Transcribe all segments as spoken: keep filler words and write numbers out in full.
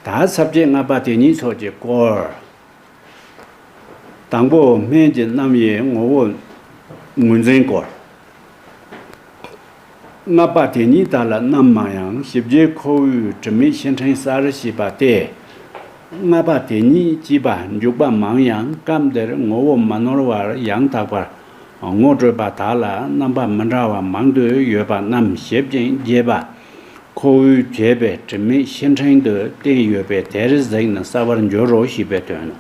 ད་ས་བཅད་ལྔ་པ་དེ་ཉིད་སོགས་ཀྱི་སྐོར། དང་པོ་སྨན་གྱི་རྣམ་དབྱེའི་ངོ་བོ་ངོས་འཛིན་སྐོར། ལྔ་པ་དེ་ཉིད་དག་ལ་རྣམ་མང་ཡང་ཞིབ་རྒྱས་ཁོ་བོའི་དྲི་མེད་ཤིང་ཕྲན་གསར་ཞེས་པ་སྟེ། ལྔ་པ་དེ་ཉིད་ཅེས་པ་འཇུག་པ་མང་ཡང་སྐབས་འདིར་ངོ་བོ་མ་ནོར་བར་ཡང་དག་པར་ངོ་སྤྲོད་པ་དག་ལ་རྣམ་པ་མི་འདྲ་བ་མང་དུ་ཡོད་པ་རྣམས་ཞིབ་ཅིང་རྒྱས་པ། ཁོ་བོས་བྱས་པའི་དྲི་མེད་ཤིང་ཕྲན་དུ་བསྟན་ཡོད་པས་དེར་གཟིགས་ནས་གསལ་བར་འགྱུར་རོ་ཞེས་པའི་དོན་ནོ།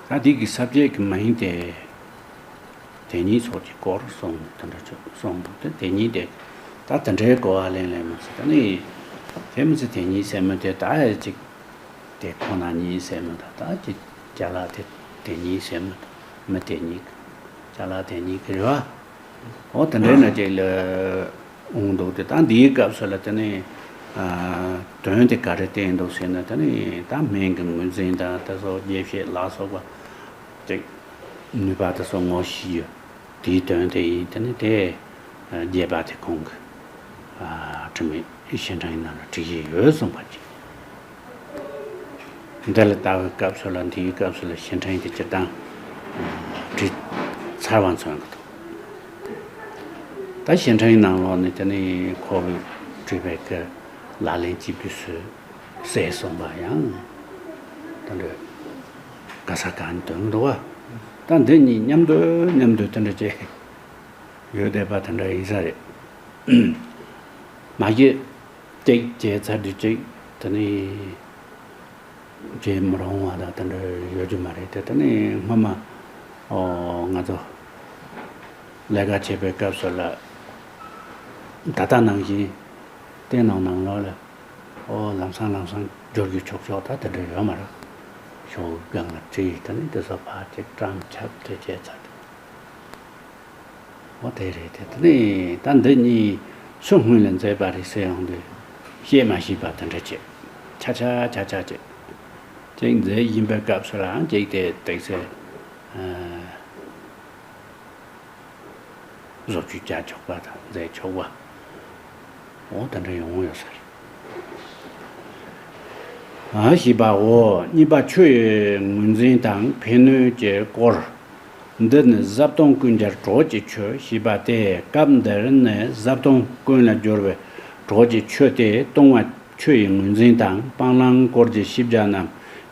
ད་འདི་གི་ས་བཅད་ཀྱི་མིང་དེ་དེ་ཉིད་སོགས་ཀྱི་སྐོར་གསུངས་དེ་འདྲ་ཆོག་གསུངས་འདུག་དེ་དེ་ཉིད་དེ་ད་དེ་འདྲའི་གོ་བ་ལེན་ལེན་མི་སྲིད་ད་ནི་དེ་མི་སྲིད་དེ་ཉིད་ཟེར་མི་དེ་ད་ཡ་ཅིག་དེ་ཁོ་ན་ཉིད་ཟེར་མི་ད་ད་ཅིག་ཅ་ལག་དེ་དེ་ཉིད་ཟེར་མི་ད་མི་དེ་ཉིད་ཅ་ལག་དེ་ཉིད་ཀྱི་རེད་བ། འོ་དེ་འདྲའི་ན་ཅིག་ལ་འོང་འདུག་དེ་ད་འདིའི་སྐབས་སུ་ལ་དེ་ནི་དོན་དེ་ག་རེ་བསྟན་འདུག་ཟེར་ན་དེ་ནི་ད་སྨན་གྱི་ངོས་འཛིན་དང་དེ་སོགས་རྒྱས་བཤད་ལ་སོགས་པ་ཅིག་ནུས་པ་དེ་སོགས་ངོ་ཤེས་ཡོད། དེའི་དོན་དེ་ཡིན་དེ་ནི་དེ་རྒྱས་པ་དེ་ཁོང་གི་དྲི་མེད་ཤིང་ཕྲན་ནང་ལ་བྲིས་ཡོད་གསུངས་པ་ཅིག་འདི་ལ་ལྟ་བའི་སྐབས་སུ་ལ་འདིའི་སྐབས་སུ་ལ་ཤིང་ཕྲན་གྱི་སྤྱིར་བཏང་བྲིས་ཚར་བ་མཚོན་གྱི་འདུག་ད་ཤིང་ཕྲན་ནང་ལོགས་ནས་དེ་ནས་ཁོ་བོས་བྲིས་པའི་གི་ལག་ལེན་གཅིག་པུས་སུ་གསལ་སོང་བ་ཡང་དེ་འདྲ་ག་ས་ག་ནས་འདོན་འདུག་བ། ད་འདི་གཉིས་མཉམ་དུ་མཉམ་དུ་དེ་འདྲ་བྱས་ཡོད་བསྡད་པ་དེ་འདྲ་ཡིན་ས་རེད། མ་གཞི་གཅིག་བྱས་ཚར་དུས་གཅིག་དེ་ནས་བྱེད་མི་རུང་བ་དང་དེ་འདྲ་ཡོད་རྒྱུ་མ་རེད་དེ། དེ་ནས་སྔོན་མ་ཨོ་ང་ཚོ་ལས་ཀ་བྱེད་པའི་སྐབས་སུ་ལ་ད་ལྟ་ནང་བཞིན་བསྟན་ནང་ནང་ལོགས་ལ་ཨོ་ལམ་སང་ལམ་སང་འབྱོར་རྒྱུ་ཆོག་ཆོག་ད་དེ་འདྲ་ཡོད་མ་རེད། ཤོག་སྒང་ལ་བྲིས་དེ་ནས་དེ་ཚོ་ཕར་གཅིག་བཀྲམ་ཁྱབ་དེ་བྱས་ཚར་དུས། འོ་དེ་རེད་དེ། དེ་ནས་ད་འདི་གཉིས་སུ་སྔོན་ལ་མཛད་པ་རེད་ཟེར་ཡོང་དུས་བཤད་མ་ཤེས་པ་དེ་འདྲ་བྱེད། ཆ་ཆ་ཆ་ཆ་བྱེད། གཅིག་མཛད་བཞིན་པའི་སྐབས་སུ་ལའང་གཅིག་དེ་ཏོག་ཙམ་བཟོ་བཅོས་བྱ་ཆོག་པ་དང་མཛད་ཆོག་པ། འོ་དེ་འདྲ་ཡོང་ཡོད་ས་རེད། ཨ་ཞེས་པའོ། གཉིས་པ་ཆོས་ཡི་ངོས་འཛིན་དང་ཕན་གནོད་ཀྱི་སྐོར། འདི་ནི་བཟའ་བཏུང་ཀུན་སྦྱར་གྲོགས་ཀྱི་ཆོས་ཞེས་པ་སྟེ། སྐབས་འདིར་ནི་བཟའ་བཏུང་ཀུན་ལ་སྦྱོར་བའི་གྲོགས་ཀྱི་ཆོས་ཏེ། ལྟུང་བ་ཆོས་ཡི་ངོས་འཛིན་དང་སྤང་བླང་སྐོར་གྱི་ཤེས་བྱ་རྣམས་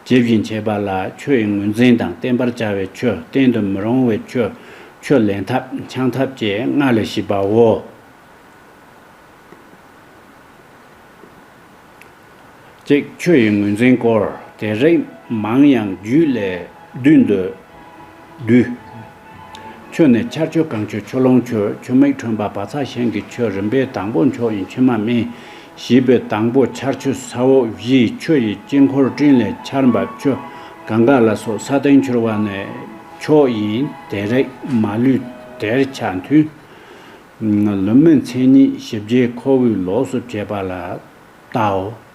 ཇི་བཞིན་འཆད་པ་ལ་ཆོས་ཡི་ངོས་འཛིན་དང་བསྟེན་པར་བྱ་བའི་ཆོས། བསྟེན་དུ་མི་རུང་བའི་ཆོས། ཆོས་ལེན་ཐབས་འཆང་ཐབས་ཀྱི་སྔགས་ལ་ཞེས་པའོ། གཅིག་ཆོས་ཡི་ངོས་འཛིན་སྐོར། དེ་རིགས་མང་ཡང་རྒྱུད་ལས་བདུན་དུ་བསྡུས། ཆོས་ནི་ཆར་ཆུ་གངས་ཆུ་ཆུ་ཀླུང་ཆུ། ཆུ་མིག་ཁྲོན་པ་བག་ཚ་ཞིང་གི་ཆུ། རིམ་པས་དང་པོ་མཆོག་ཡིན་ཕྱི་མ་མིན། ཞེས་པའི་དང་པོ་ཆར་ཆུ་ས་འོག་བཞིའི་ཆུ་ཡི་དཀྱིལ་འཁོར་སྤྲིན་ལས་ཆར་འབབ་ཆུ། གངྒཱ་ལ་སོགས་ས་སྟེང་འཕྱུར་བ་ནི་མཆོག་ཡིན། དེ་རིགས་མ་ལུས་དེར་ཆ་མཐུན། ལུང་མིན་མཚན་ཉིད་ཞིབ་རྒྱས་ཁོ་བོས་ལོགས་སུ་བྱས་པ་ལ་བལྟའོ།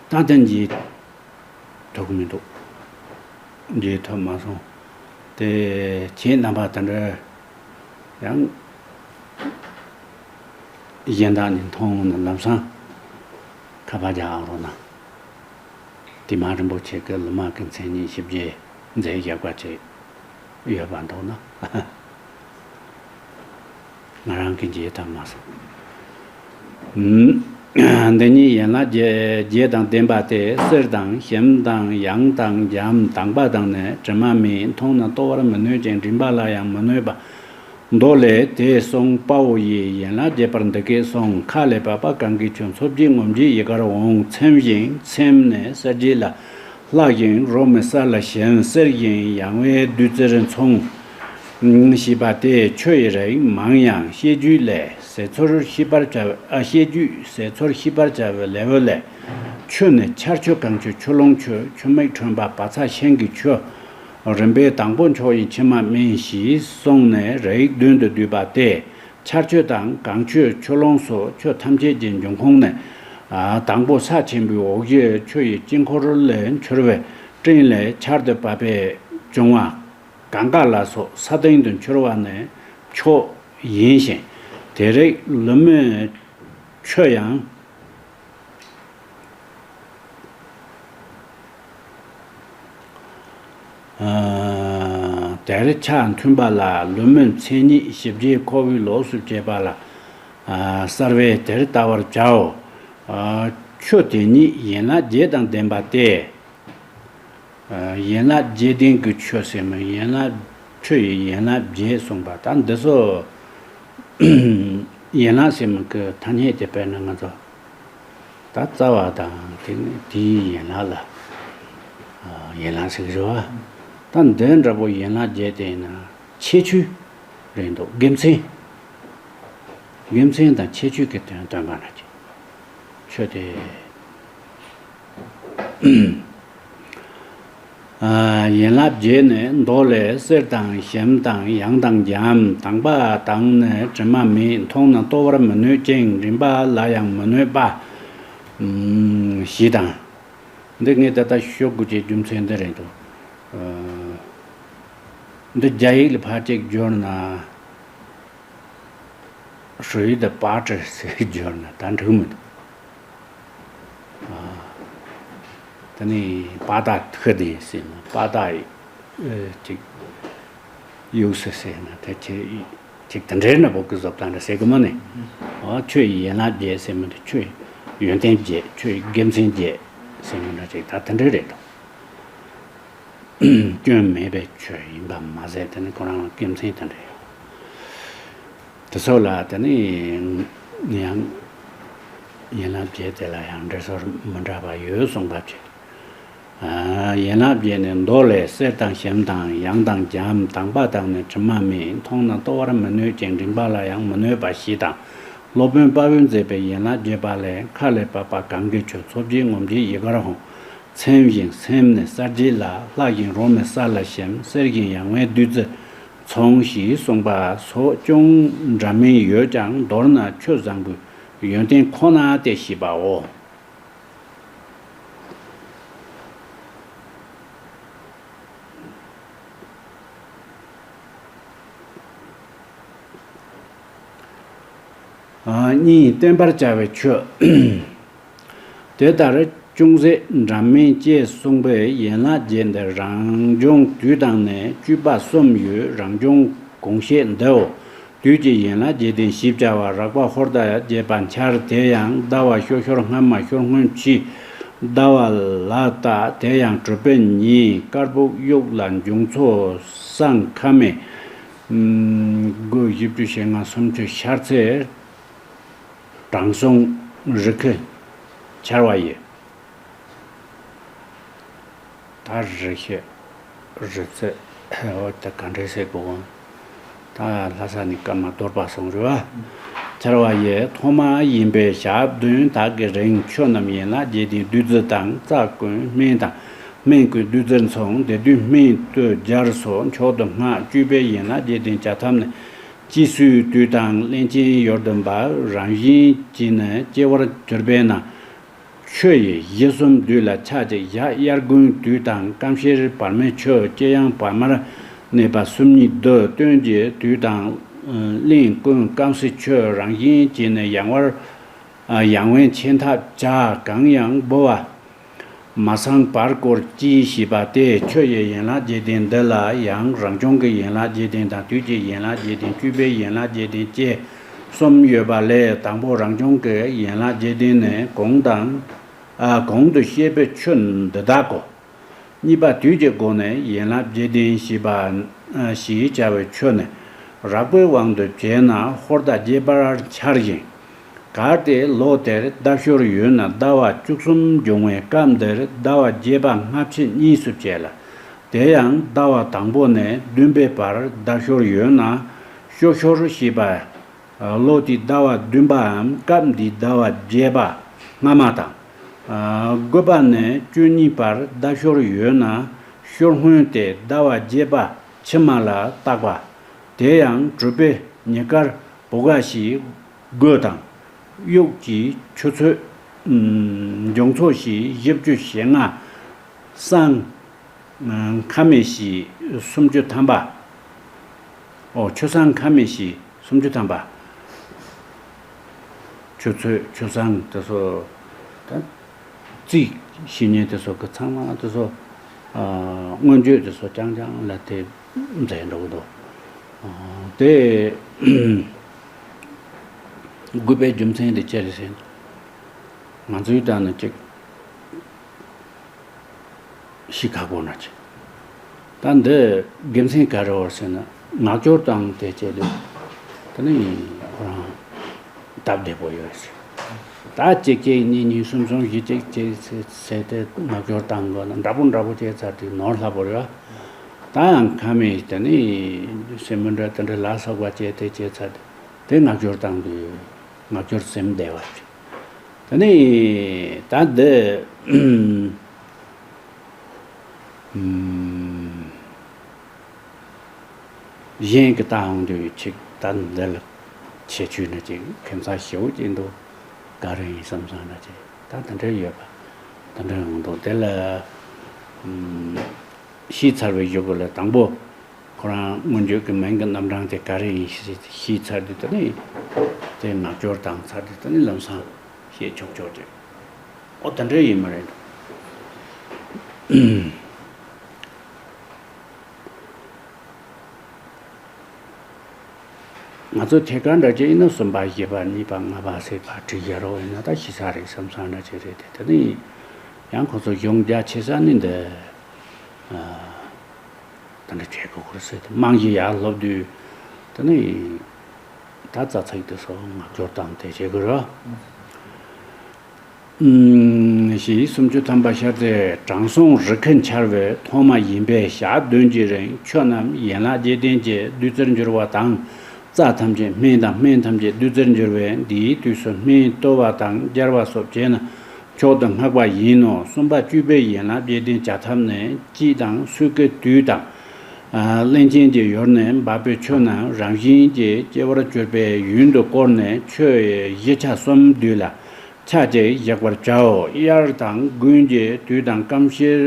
ད་ལྟ་འཇལ་ཐུབ་ཀྱི་མི་འདུག་འཇལ་ཐུབ་མ་སོང་། དེ་ཁྱེད་རྣམ་པ་དེ་འདྲ་ཡང་གཞན་དག་ནས་མཐོང་ན་ལམ་སང་ཁ་པར་རྒྱག་ཨ་རོགས་གནང་། དེ་མ་རིན་པོ་ཆེ་གི་ལུང་མ་གི་མཚན་ཉིད་ཞིབ་རྒྱས་མཛད་བཞག་པ་ཅིག་ཡོད་པ་འདུག་ན། ང་རང་གིས་མཇལ་ཐབས་མ་སོང་། འདི་ཉིད་ཡན་ལག་བརྒྱད་བརྒྱད་དང་ལྡན་པ་སྟེ། གསེར་དང་ཞིམ་དང་ཡང་དང་འཇམ་དྭངས་པ་དང་ནི་དྲི་མ་མེད། མཐོང་ན་ལྟོ་བར་མི་གནོད་ཅིང་། མགྲིན་པ་ལ་ཡང་མི་གནོད་པ། མདོ་ལས། དེས་གསུངས། དཔའ་བོ་ཡིས་ཡན་ལག་བརྒྱད་པར་འདི་སྐད་གསུངས། ཁ་ལས་བབས་པ་གང་གི་ཆུ། འཚོ་བྱེད་ངོམས་བྱེད་ཡི་གར་འོང་། ཚིམ་ཞིང་ཚིམ་ནས་གསལ་བྱེད་ལ། ལྷག་ཞིང་རོ་མའི་ས་ལ་ཞོན། གསེར་བཞིན་ཡང་བའི་བདུད་རྩིར་མཚུངས། ཞེས་པ་སྟེ། ཆོས་ཡི་རིགས་མང་ཡང་བཤད་རྒྱུད་ལས། ཟད་ཚོར་ཤེས་པར་བྱ་བའི་ཨ་བཤད་རྒྱུད་ཟད་ཚོར་ཤེས་པར་བྱ་བའི་ལེའུ་ལས། ཆུ་ནི་ཆར་ཆུ་གངས་ཆུ་ཆུ་ཀླུང་ཆུ། ཆུ་མིག་ཁྲོན་པ་བག་ཚ་ཞིང་གི་ཆུ། རིམ་པས་དང་པོ་མཆོག་ཡིན་ཕྱི་མ་མིན། ཞེས་གསུངས་ནས་རིགས་བདུན་དུ་བསྡུས་པ་སྟེ། ཆར་ཆུ་དང་གངས་ཆུ་ཆུ་ཀླུང་སོགས་ཆུ་ཐམས་ཅད་ཀྱི་འབྱུང་ཁུངས་ནི། དང་པོ་ས་ཆེན་པོའི་འོག་གཞི་ཆུ་ཡི་དཀྱིལ་འཁོར་ལས་འཕྱུར་བའི་སྤྲིན་ལས་ཆར་དུ་བབས་པས་བྱུང་བ། གངྒཱ་ལ་སོགས་ས་སྟེང་དུ་འཕྱུར་བ་ནི་མཆོག་ཡིན་ཞིང་། དེ་རིགས་ལུས་མེད་ཆུ་ཡང་། དེར་ཆ་མཐུན་པ་ལ་ལུས་མེད་མཚན་ཉིད་ཞི་བྱེད་ཁོ་བོས་ལོགས་སུ་བྱེད་པ་ལ། གསལ་བས་དེར་བལྟ་བར་བྱའོ། ཆུ་དེ་ཉིད་ཡན་ལག་བརྒྱད་དང་ལྡན་པ་སྟེ། ཡན་ལག་བརྒྱད་ལྡན་གྱི་ཆུ་ཟེར་མི་ཡན་ལག་ཆུ་ཡི་ཡན་ལག་བརྒྱད་གསུངས་པ་ད་འདི་ཚོ། ཡན་ལག་ཟེར་མི་གི་ཐ་སྙད་དེ་དཔེར་ན་ང་ཚོ་ད་རྩ་བ་དང་དེ་ནི་དེའི་ཡན་ལག་ལ་ཡན་ལག་ཟེར་གི་རེད་བ། ད་འདི་འདྲ་པོ་ཡན་ལག་བརྒྱད་དེ་ཡིན་ན་ཁྱད་ཆོས་རེད་འདུག་དགེ་མཚན། དགེ་མཚན་དང་ཁྱད་ཆོས་ཀྱི་དོན་སྟོན་པ་ན་ཅིག་ཆོས་དེ། ཡན་ལག་བརྒྱད་ནི་མདོ་ལས། གསེར་དང་ཞེམ་དང་ཡང་དང་འཇམ། དྭངས་པ་དང་ནི་དྲི་མ་མེད། མཐོང་ན་ལྟོ་བར་མི་གནོད་ཅིང་། མགྲིན་པ་ལ་ཡང་མི་གནོད་པ། ཞེས་དང་། འདི་ངས་ད་ལྟ་ཤོད་དགོས་ཀྱི་རྒྱུ་མཚན་འདི་རེད་འདུག་འདི་རྒྱ་ཡིག་ལ་ཕར་ཅིག་བསྒྱུར་ན། 水的八折 ཟེར་བསྒྱུར་ན་ད་འགྲིག་མི་འདུག་ཨ། ད་ནི་པ་ཏ་ཐི་དེ་ཟེར་ན་པ་ཏ་ཡིག་ཅིག་ཡུག་སེ་ཟེར་ན་དེ་ཁྱེད་ཅིག་དེ་འདྲའི་ན་བོ་ཀི་བཟོ་ལྟ་འདྲ་ཟེར་གི་མ་ནི། ཨ་ཆོས་ཡི་ཡན་ལག་བརྒྱད་ཟེར་མི་འདུག་ཆོས་ཡི་ཡོན་ཏན་བརྒྱད་ཆོས་ཡི་དགེ་མཚན་བརྒྱད་ཟེར་མི་འདྲ་ཅིག་ད་དེ་འདྲའི་རེད་འདུག་སྐྱོན་མེད་པའི་ཆོས་ཡིན་པ་མ་ཟད་དེ་ནི་ཁོ་རང་ལ་དགེ་མཚན་དེ་འདྲ་ཡོད། དེ་ཚོ་ལ་དེ་ནི་ཡང་ཡན་ལག་བརྒྱད་དེ་ལ་ཡང་འགྲེལ་ཟུར་མི་འདྲ་བ་ཡོད་གསུངས་པ་བྱས། ཡན་ལག་བརྒྱད་ནི་མདོ་ལས། གསེར་དང་ཞེམ་དང་ཡང་དང་འཇམ། དྭངས་པ་དང་ནི་དྲི་མ་མེད། མཐོང་ན་ལྟོ་བར་མི་གནོད་ཅིང་། མགྲིན་པ་ལ་ཡང་མི་གནོད་པ་ཞེས་དང་། སློབ་དཔོན་དཔའ་བོས་མཛད་པའི་ཡན་ལག་བརྒྱད་པ་ལས། མཁའ་ལས་བབས་པ་གངྒཱའི་ཆུ། འཚོ་བྱེད་ངོམས་བྱེད་ཡི་གར་ཧཱུྃ། ཚིམ་ཞིང་སེམས་ནི་གསལ་བྱེད་ལ། ལྷག་ཞིང་རོ་མའི་ས་ལ་ཞེམ། གསལ་ཞིང་ཡང་བའི་བདུད་རྩི་མཚུངས། ཞེས་གསུངས་པ་སོགས་ཅུང་འདྲ་མིན་ཡོད་ཀྱང་མདོར་ན་ཆོས་བཟང་པོའི་ཡོན་ཏན་ཁོ་ན་སྟེ་ཞེས་པའོ། གཉིས། བསྟེན་པར་བྱ་བའི་ཆོས། དེ་ལྟར་ཅུང་ཟད་འདྲ་མིན་ཅེས་གསུངས་པའི་ཡན་ལག་བརྒྱད་འདི་རང་བྱུང་དུས་དང་ནི་བཅུ་པ་གསུམ་ཡོད། རང་བྱུང་གོང་བཤད་འདིའོ། དུས་ཀྱི་ཡན་ལག་བརྒྱད་ལྡན་ཞེས་བྱ་བ་རགས་པ་ཧོར་ཟླ་བརྒྱད་པ་འཆར། དེ་ཡང་ཟླ་བ་ཤོ་ཤོར་སྔ་མ་ཤོར་སྔོན་ཕྱི། ཟླ་བ་ལ་བལྟ། དེ་ཡང་གྲུབ་པའི་ཉིན། དཀར་སྦུག་དབྱུག་ལ་འབྱུང་ཚོགས་བསང་ཁ་མེ། དགུ་བཞི་བཅུ་ཞེ་ལྔ་སུམ་ཅུ་ཤར་ཚེས། དྲང་སྲོང་རི་ཁུ་འཆར་བ་ཡི། ད་རི་ཤི་རི་ཚི་འོ་ད་ག་འདྲའི་ཟེར་གོ་གོ། ད་ལྷ་ས་ནས་སྐར་མ་གཏོར་པ་སོང་རེད་བ། འཆར་བ་ཡི་ཐོག་མ་ཡིན་པས་ཞག་བདུན་དག་གི་རིང་ཆོས་རྣམས་ཡན་ལག་བརྒྱད་ལྡན་བདུད་རྩི་དང་རྩ་ཀུན་སྨན་དང་སྨན་ཀུན་བདུད་རྩིར་མཚུངས། དེ་དུས་སྨན་དུ་སྦྱར་སོགས་མཆོག་ཏུ་བསྔགས། བཅུ་པའི་ཡན་ལག་བརྒྱད་ལྡན་བྱ་ཐབས་ནི། སྐྱེ་སུའི་དུས་དང་རླན་ཅན་ཡུལ་དུ་འབབ། རང་བཞིན་གྱིས་ནི་སྐྱེ་བར་གྱུར་པས་ན། ཆུ་ཡི་གཞི་གསུམ་དུས་ལ་ཆགས་ཀྱི་ཞག་དབྱར་དགུན་དུས་དང་སྐམ་ཤེར་བར་མའི་ཆུ་ལྕེ་ཡང་བར་མར་གནས་པ་གསུམ་ཉིད་དུ་སྟོན་གྱི་དུས་དང་། རླན་ཀུན་སྐམ་སའི་ཆུ་རང་བཞིན་གྱིས་ནི་ཡང་བར། ཡང་བའི་ཆད་ཐབས་བྱ་གང་ཡང་འབུ་བ། མ་སངས་བར་སྐོར་གྱིས་ཞེས་པ་སྟེ་ཆོས་ཡི་ཡན་ལག་བརྒྱད་ལྡན་འདི་ལ་ཡང་རང་བྱུང་གི་ཡན་ལག་བརྒྱད་ལྡན་དང་དུས་ཀྱི་ཡན་ལག་བརྒྱད་ལྡན་བཅུ་པའི་ཡན་ལག་བརྒྱད་ལྡན་བཅས་གསུམ་ཡོད་པ་ལས་དང་པོ་རང་བྱུང་གི་ཡན་ལག་བརྒྱད་ལྡན་ནི་གོང་དང་། ཨ་གོང་དུ་བཤད་པའི་ཆོས་འདི་དག་གོ། གཉིས་པ་དུས་ཀྱི་སྒོ་ནས་ཡན་ལག་བརྒྱད་ལྡན་ཞེས་པ། ཞེས་བྱ་བའི་ཆོས་ནི་རགས་པའི་དབང་དུ་བྱས་ན་ཧོར་ཟླ་བརྒྱད་པར་འཆར་ཞིང་། གལ་ཏེ་ལོ་དེར་ཟླ་ཤོར་ཡོད་ན་ཟླ་བ་བཅུ་གསུམ་འབྱུང་བའི་སྐབས་འདིར་ཟླ་བ་བརྒྱད་པ་སྔ་ཕྱི་གཉིས་སུ་ཕྱེ་ལ། དེ་ཡང་ཟླ་བ་དང་པོ་ནས་བདུན་པའི་བར་ཟླ་ཤོར་ཡོད་ན་ཤོ་ཤོར་ཞེས་པ། ལོ་དེའི་ཟླ་བ་བདུན་པའམ་སྐབས་འདིའི་ཟླ་བ་བརྒྱད་པ་སྔ་མ་དང་། དགུ་པ་ནས་བཅུ་གཉིས་བར་ཟླ་ཤོར་ཡོད་ན་ཤོར་སྔོན་ཏེ་ཟླ་བ་བརྒྱད་པ་ཕྱི་མ་ལ་བཏགས་པ། དེ་ཡང་གྲུབ་པའི་ཉི་དཀར་བུ་ག་ཞེས་དགོས་དང་། དབྱུག་གི་ཆུ་ཚོད་ འབྱུང་ཚོགས་བཞི་བཞི་བཅུ་ཞེ་ལྔ། བསང་ཁ་མེད་བཞི་སུམ་ཅུ་ཐམ་པ། ཨོ་ཆུ་བསང་ཁ་མེད་བཞི་སུམ་ཅུ་ཐམ་པ། ཆུ་ཚོད་ཆུ་བསང་དེ་ཚོ། ད་རྩིས་ཤེས་མཁན་དེ་ཚོ་གི་ཚང་མ་དེ་ཚོ་སྔོན་བརྗོད་དེ་ཚོ་རྐྱང་རྐྱང་ལ་དེ་མཛད་འགྲོ་གི་འདུག་དེ་དགོས་པའི་རྒྱུ་མཚན་དེ་ཅི་རེད་ཟེར་ན། ང་ཚོའི་ད་ནི་ཅིག་ཤི་ཁག་པོ་ན་ཅིག་ད་འདི་དགེ་མཚན་ག་རེ་བར་ཟེར་ན། ངག་སྐྱོར་དང་དེ་བཅས་ལས་དེ་ནི་ཁོ་རང་སྟབས་བདེ་པོ་ཡོད་ཟེར། ད་གཅིག་གཅིག་གཉིས་གཉིས་གསུམ་གསུམ་བཞི་གཅིག་གཅིག་ཟེར་ཟེར་ཏེ་ངག་སྐྱོར་བཏང་དགོས་ན་འདྲ་པོ་འདྲ་པོ་བྱས་ཚར་དུས་ནོར་སླ་པོ་རེད་བ། ད་ཡང་ཁ་མེད་དེ་ནི་སེམས་མི་འདྲ་དེ་འདྲ་ལ་སོགས་པ་བྱས་ཏེ་བྱས་ཚར་དུས་དེ་ངག་སྐྱོར་བཏང་དུས་ངག་སྐྱོར་སེམས་བདེ་བ་ཅིག་དེ་ནི་ད་འདི་ཨུམ། གཞན་གྱི་ལྟ་འོང་དུས་ཆིག་ད་འདི་ལ་ཁྱད་ཆོས་ནི་ཅིག་ཁྱིམ་ཚང་ཞེ་པོ་ཅིག་འདུག་ག་རེ་ཡིན་བསམ་བསམ་ན་ཅིག་ད་དེ་འདྲ་ཡོད་པ་དེ་འདྲ་ཡོང་འདུག་དེ་ལ་ཤེས་ཚར་བའི་གཞུག་གུ་ལ་དང་པོ་ཁོ་རང་སྔོན་བརྗོད་ཀྱི་མིང་གི་རྣམ་གྲངས་དེ་ག་རེ་ཡིན་ཞེས་ཤེས་ཚར་དུས་དེ་ནི་དེ་ངག་སྐྱོར་བཏང་ཚར་དུས་དེ་ནི་ལམ་སང་ཤེས་ཆོག་ཆོག་ཅིག་ཨོ་དེ་འདྲ་ཡིན་མ་རེད། ང་ཚོ་ཐད་ཀར་འདྲ་ཅིག་ཡིན་ན་གསུམ་པ་བཞི་པ་གཉིས་པ་ལྔ་པ་ཟེར་བ་བྲིས་བཞག་རོགས་ཡིན་ན་ད་ཤི་ས་རེད་བསམ་བསམ་འདྲ་ཅིག་རེད་དེ། དེ་ནི་ཡང་ཁོ་ཚོ་གཞུང་རྒྱ་ཆེ་ས་ནི་འདི་ད་འདྲ་བྱེད་དགོས་ཁུར་ཟེར་དེ་རྨང་གཞི་ཡར་སློབ་དུས་དེ་ནི་ད་རྩ་ཚིག་དེ་ཚོ་ངག་སྐྱོར་དང་དེ་བྱེད་དགོས་རོགས། ཞེས་སུམ་ཅུ་ཐམ་པ་ཤར་ཚེ་དྲང་སྲོང་རི་ཁ་འཆར་བའི་ཐོག་མ་ཡིན་པས་ཞག་བདུན་གྱི་རིང་ཆོས་རྣམས་ཡན་ལག་བརྒྱད་ལྡན་གྱི་བདུད་རྩིར་འགྱུར་བ་དང་། རྩ་ཐམས་ཅད་སྨན་དང་སྨན་ཐམས་ཅད་བདུད་རྩིར་འགྱུར་བས་འདིའི་དུས་སུ་སྨན་གཏོར་བ་དང་སྦྱར་བ་སོགས་བྱས་ན་མཆོག་ཏུ་བསྔགས་པ་ཡིན་ནོ། གསུམ་པ་བཅུ་པའི་ཡན་ལག་བརྒྱད་ལྡན་བྱ་ཐབས་ནི་དཔྱིད་དང་སོས་ཀའི་དུས་དང་། བློན་ཆེན་གྱི་ཡུལ་ནས་འབབ་པའི་ཆུ་རྣམས་རང་བཞིན་གྱིས་སྐྱེ་བར་གྱུར་པའི་ཡུན་དུ་བསྐོར་ནས་ཆུ་བཞི་ཆ་གསུམ་བསྡུས་ལ། ཆ་གཅིག་བཞག་པར་བྱའོ། དབྱར་དང་དགུན་གྱི་དུས་དང་སྐམ་ཤེར་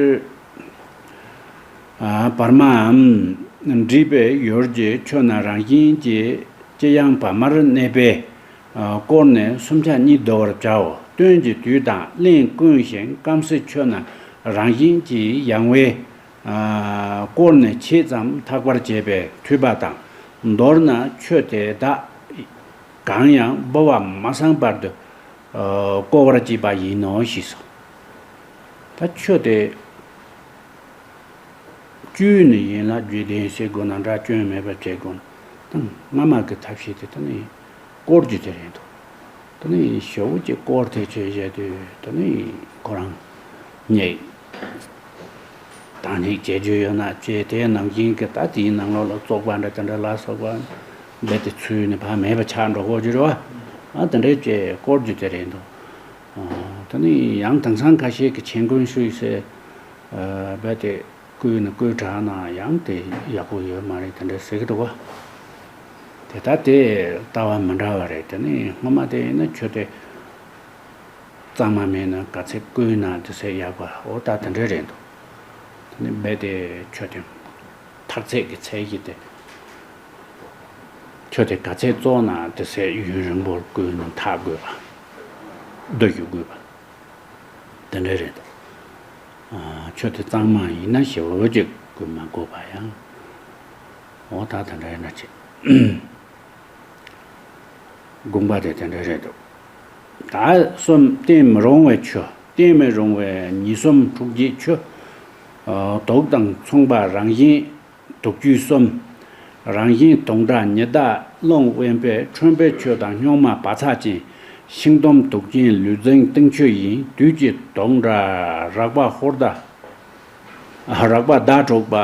བར་མའམ། འབྲིད་པའི་ཡུལ་གྱི་ཆུ་རྣམས་རང་བཞིན་གྱིས་ལྕི་ཡང་བར་མར་གནས་པས་བསྐོར་ནས་སུམ་ཆ་གཉིས་བསྡུ་བར་བྱའོ། སྟོན་གྱི་དུས་དང་གླེན་ཀུན་ཞིང་སྐམ་སའི་ཆུ་རྣམས་རང་བཞིན་གྱིས་ཡང་བས་བསྐོར་ནས་ཕྱེད་ཙམ་འཐག་པར་བྱེད་པའི་མཐུས་པ་དང་། མདོར་ན་ཆུ་དེ་དག་གང་ཡང་ལྦུ་བ་མ་སངས་བར་དུ་བསྐོར་བར་བྱེད་པ་ཡིན་ནོ་ཞེས་སོ། ད་ཆུ་དེ་བཅུད་ནི་ཡན་ལག་བརྒྱད་ལྡན་ཟེར་དགོས་ན་འདྲ་སྐྱོན་མེད་པར་བྱེད་དགོས་ན་ད་སྔ་མ་གི་ཐབས་ཤེས་དེ་ད་ནི་བསྐོར་རྒྱུ་དེ་རེད་འདུག་ད་ནི་ཞེ་པོ་ཅིག་བསྐོར་ཐལ་ཆོས་བཤད་དུས་ད་ནི་ཁོ་རང་ཉེས། དང་ནི་བྱེད་རྒྱུ་ཡོད་ན་བྱས་དེའི་ནང་བཞིན་གྱི་ད་དེའི་ནང་ལོགས་ལ་བཙོག་པ་འདྲ་དེ་འདྲ་ལ་སོགས་པ་རྦད་དེ་ཚུད་ནས་ཕར་མེད་པ་ཆགས་འགྲོ་གོ་རྒྱུ་རེད་བ། ཨ་དེ་འདྲའི་བྱས་བསྐོར་རྒྱུ་དེ་རེད་འདུག་ཨ་ད་ནི་ཡང་དེང་སང་ཁ་ཤས་ཀྱི་ཆན་ཀུན་ཤུས་ཟེར་རྦད་དེ་བསྐུས་ནས་བསྐུས་དྲགས་ན་ཡང་དེ་ཡག་པོ་ཡོད་མ་རེད་དེ་འདྲ་ཟེར་གི་འདུག་བ། དེ་ལྟ་དེ་ལྟ་བ་མི་འདྲ་བ་རེད། དེ་ནི་སྔོན་མ་དེ་ཡིན་ན་ཆུ་དེ་གཙང་མ་མེད་ན་ག་ཚད་བསྐུས་ན་དེ་ཚད་ཡག་པ་འོ་ད་དེ་འདྲ་རེད་འདུག་དེ་ནི་རྦད་དེ་ཆུ་དེ་འཐག་ཚད་ཀྱི་ཚད་གཞི་དེ་ཆུ་དེ་ག་ཚད་བཙོག་ན་དེ་ཚད་ཡུན་རིང་པོར་བསྐུས་ནས་འཐག་དགོས་པ། བསྡུ་རྒྱུ་དགོས་པ་དེ་འདྲ་རེད་འདུག་ཨ་ཆུ་དེ་གཙང་མ་ཡིན་ན་ཞེ་པོ་ཅིག་བསྐུས་མ་དགོས་པ་ཡང་འོ་ད་དེ་འདྲ་ཡིན་ན་ཅིག་དགོངས་པ་དེ་དེ་འདྲ་རེད་འདུག་ད་གསུམ་བསྟེན་མི་རུང་བའི་ཆུ། བསྟེན་མི་རུང་བའི་ཉེས་གསུམ་འཁྲུགས་བྱེད་ཆུ། ཨ་དུག་དང་མཚུངས་པ་རང་བཞིན་དུག་ཆུ་གསུམ། རང་བཞིན་དུག་འདྲ་ཉི་ཟླ་རླུང་དབེན་པའི་ཁྲོན་པའི་ཆུ་དང་སྨྱུག་མ་བག་ཚ་ཅན། ཤིང་དོམ་དུག་ཅན་ལུས་རྫིང་སྟེང་ཆུ་ཡིན། དུས་ཀྱི་དུག་འདྲ་རགས་པ་ཧོར་ཟླ། རགས་པ་ཟླ་དྲུག་པ།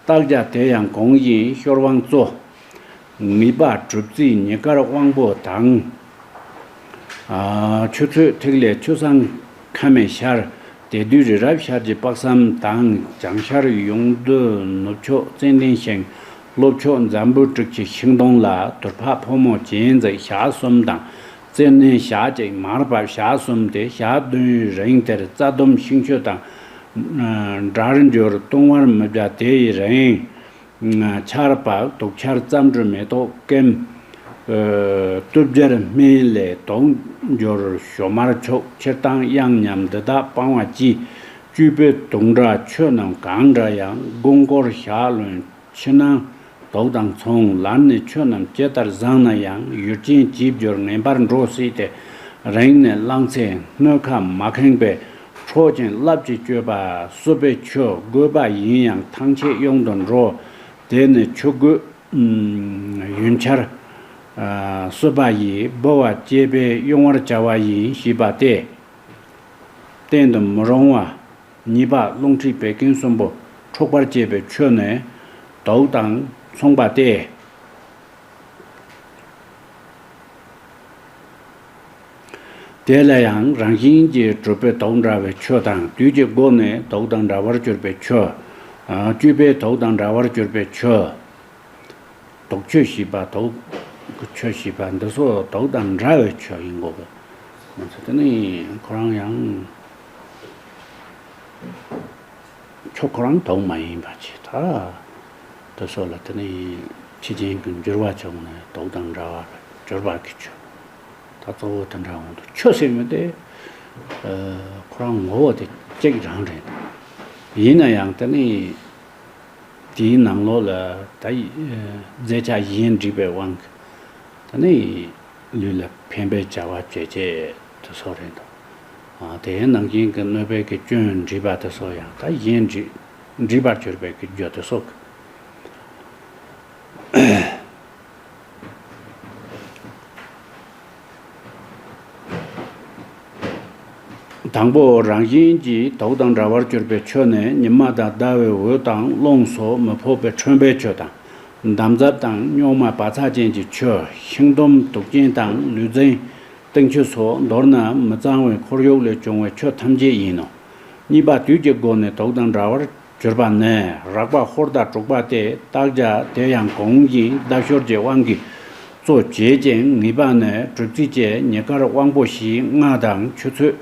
བརྟག་བྱ་དེ་ཡང་གོང་བཞིན་ཤོར་དབང་གཙོ། ངེས་པ་གྲུབ་རྩིས་ཉེ་དཀར་དབང་པོ་དང་། ཨ་ཆུ་ཚོད་ཐིག་ལེ་ཆུ་བསང་ཁ་མེད་ཤར། དེ་དུས་རི་རབ་ཤར་གྱི་དཔག་བསམ་དང་། བྱང་ཤར་ཡོངས་འདུ་ནུབ་ཕྱོགས་ཙན་དན་ཤིང་། ལྷོ་ཕྱོགས་འཛམ་བུ་དྲུག་གི་ཤིང་སྡོང་ལ། དུར་ཕག་ཕོ་མོ་གྱེན་འཛེགས་ཞག་གསུམ་དང་ རྩེ་ནས་ཞག་གཅིག་མར་བབས་ཞག་གསུམ་སྟེ། ཞག་བདུན་རིང་དེར་རྩྭ་ལྡུམ་ཤིང་གཅོད་དང་། འདྲར་འགྱུར་ལྟུང་བར་མི་བྱ། དེ་ཡི་རིང་། ཆར་བབས། དུག་ཆར། རྩྭ་འབྲུ། མེ་ཏོག་སྐེམ། སྟོབས་རྒྱལ་སྨན་ལས་དུག་འགྱུར། ཞོ་མར་བྱུག་ཕྱིར་བཏང་གཡང་ཉམས། འདི་དག་སྤང་བ་ཅི། བཅུས་པའི་དུག་འདྲ་ཆོས་རྣམས་གང་འདྲ་ཡང་། དགུན་སྐོར་ཞག་ལོན་ཕྱི་ནང་དུག་དང་མཚུངས། ལར་ནས་ཆོས་རྣམས་ཇི་ལྟར་བཟང་ན་ཡང་། ཡུལ་ཅན་ཅིས་བསྒྱུར་ངེས་པར་འགྲོ་སྲིད་དེ། རིང་ནས་བླངས་ཚེ་སྣོད་ཁ་མ་ཁེངས་པས་འཕྲོག་ཅིང་རླབས་ཀྱིས་གཅོད་པ་གསོད་པའི་ཆོས། དགོས་པ་ཡིན་ཡང་ཐང་ཆད་གཡུང་དུ་འགྲོ། དེ་ནི་ཆོས་དགོས་ཡུན་ཆར་གསོད་པ་ཡིས། འབུལ་བ་བཅས་པས་གཡུང་བར་བྱ་བ་ཡིན་ཞེས་པ་སྟེ། བསྟན་དུ་མི་རུང་བ། གཉིས་པ་རླུང་མཁྲིས་བད་ཀན་གསུམ་པོ་འཁྲུགས་པར་བྱེད་པའི་ཆོས་ནི་དུག་དང་མཚུངས་པ་སྟེ། དེ་ལ་ཡང་རང་བཞིན་གྱིས་གྲུབ་པའི་དུག་འདྲ་བའི་ཆོས་དང་། དུས་ཀྱི་སྒོ་ནས་དུག་དང་འདྲ་བར་གྱུར་པའི་ཆོས། བཅུས་པའི་དུག་དང་འདྲ་བར་གྱུར་པའི་ཆོས། དུག་ཆོས་ཞེས་པ། དུག་གི་ཆོས་ཞེས་པ་འདི་ཚོ་དུག་དང་འདྲ་བའི་ཆོས་ཡིན་དགོས་པས། ང་ཚོ་དེ་ནི་ཁོ་རང་ཡང་ཆོས་ཁོ་རང་དུག་མ་ཡིན་པ་ཅིག་ད། དེ་ཚོ་ལ་དེ་ནི་ཕྱི་རྐྱེན་གྱི་འགྱུར་བ་བྱུང་ནས་དུག་དང་འདྲ་བར་གྱུར་པ་གི་ཆོས། ད་གཙོ་བོ་དེ་འདྲ་འོང་དུས་ཆོས་ཟེར་མི་དེ་ཁོ་རང་ངོ་བོ་དེ་གཅིག་རང་རེད། ཡིན་ན་ཡང་དེ་ནི་དེའི་ནང་ལོགས་ལ་ད་རྫས་ཆ་གཞན་སྒྲིག་པའི་དབང་གིས་དེ་ནི་ལུས་ལ་ཕན་པའི་བྱ་བ་བྱེད་ཅེས་དེ་ཚོ་རེད་འདུག་དེའི་ནང་བཞིན་གྱི་གནོད་པའི་གི་སྐྱོན་སྒྲིག་པ་དེ་ཚོ་ཡང་ད་གཞན་སྒྲིག་སྒྲིག་པར་གྱུར་པའི་གི་རྒྱུ་དེ་ཚོ་གི། དང་པོ་རང་བཞིན་གྱིས་དུག་དང་འདྲ་བར་གྱུར་པའི་ཆོས་ནི་ཉི་མ་དང་ཟླ་བའི་འོད་དང་རླུང་སོགས་མི་ཕོག་པའི་ཁྲོན་པའི་ཆོས་དང་། འདམ་རྫབ་དང་རྙོག་མ་བག་ཚ་ཅན་གྱི་ཆོས། ཤིང་དུམ་དུག་ཅན་དང་ལུས་རྫིང་སྟེང་ཆུ་སོགས། མདོར་ན་མི་གཙང་བའི་ཁོར་ཡུག་ལས་བྱུང་བའི་ཆོས་ཐམས་ཅད་ཡིན་ནོ། གཉིས་པ་དུས་ཀྱི་སྒོ་ནས་དུག་དང་འདྲ་བར་གྱུར་པ་ནི། རགས་པ་ཧོར་དང་དྲུག་པ་སྟེ། རྟགས་བརྒྱད་དེ་ཡང་གོང་བཞིན་ལྡབ་ཤོར་གྱི་དབང་གིས་གཙོ་བྱེད་ཅིང་། ངེས་པ་ནི་གྲུབ་རྩིས་བཅས། ཉེ་དཀར་དབང་པོ་བཞི། སྔགས་དང་ཆུ་ཚོད་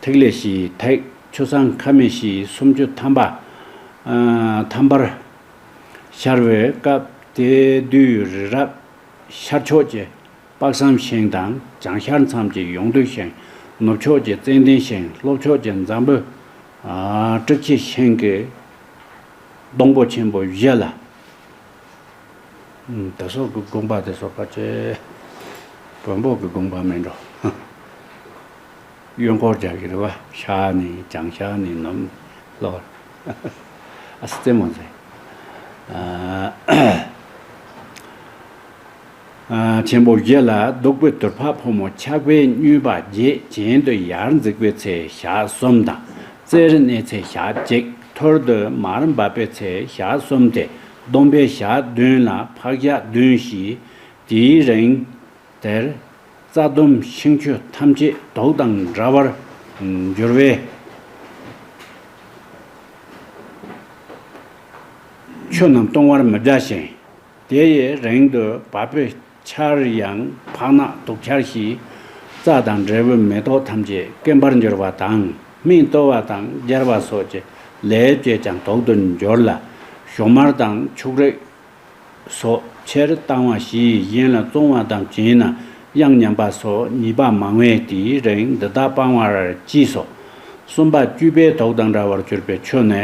ཐིག་ལེ་བཞི། ཐིག་ཆུ་སྲང་ཁ་མེད་བཞི། སུམ་ཅུ་ཐམ་པ། ཨ། ཐམ་པར་ཤར་བའི་སྐབས་དེ་དུས་རི་རབ་ཤར་ཕྱོགས་ཀྱི་དཔག་བསམ་ཤིང་དང་། བྱང་ཤར་མཚམས་ཀྱི་ཡོངས་འདུས་ཤིང་། ནུབ་ཕྱོགས་ཀྱི་ཙན་དན་ཤིང་། ལྷོ་ཕྱོགས་ཀྱི་འཛམ་བུ། ཨ། ཀྲིག་ཁྱི་ཤིང་གི་སྡོང་པོ་ཆེན་པོ་བཞི་ལ། ཨ། དེ་ཚོ་གི་དགོངས་པ་དེ་ཚོ་ཕལ་ཆེར་བོན་པོ་གི་དགོངས་པ་མིན་འགྲོ། གཡོན་སྐོར་རྒྱག་གི་རེད་བ། ཤར་ནས་བྱང་ཤར་ནས་ནུབ་ལྷོ། ཨ་སི་རྩེད་མོ་མཛད། ཨ། ཆེན་པོ་བཞི་ལ་བདུག་པའི་དུར་ཕག་ཕོ་མོ་ཆགས་པས་མྱོས་པ་བརྒྱད། གྱེན་དུ་ཡར་འཛེགས་པའི་ཚེ་ཞག་གསུམ་དང་། རྩེར་གནས་ཚེ་ཞག་གཅིག། ཐུར་དུ་མར་འབབ་པའི་ཚེ་ཞག་གསུམ་སྟེ། བསྡོམས་པས་ཞག་བདུན་ལ་ཕག་ཞག་བདུན་བཞི། དེའི་རིང་དེར་རྩྭ་ལྡུམ་ཤིང་གཅོད་ཐམས་ཅད་དུག་དང་འདྲ་བར་འགྱུར་བས། ཆོས་རྣམས་ལྟུང་བར་མི་བྱ་ཞིང་། དེ་ཡི་རིང་དུ་བབས་པའི་ཆར་ཡང་ཕག་ནག་དུག་ཆར་བཞིས་རྩྭ་དང་འབྲས་བུ་མེ་ཏོག་ཐམས་ཅད་སྐེམ་པར་འགྱུར་བ་དང་། སྨན་བཏོལ་བ་དང་སྦྱར་བ་སོགས་ཀྱི་ལས་བྱས་ཀྱང་དུག་ཏུ་འགྱུར་ལ། ཞོ་མར་དང་ཕྱུགས་རིགས་སོགས་ཕྱིར་བཏང་བ་བཞིས་གཞན་ལ་བཙོང་བ་དང་བྱིན་ན་གཡང་ཉམས་པ་སོགས་ཉེས་པ་མང་བས། དེའི་རིང་འདི་དག་སྤང་བར་གྱིས་སོ། གསུམ་པ་བཅུས་པས་དུག་དང་འདྲ་བར་གྱུར་པའི་ཆོས་ནི།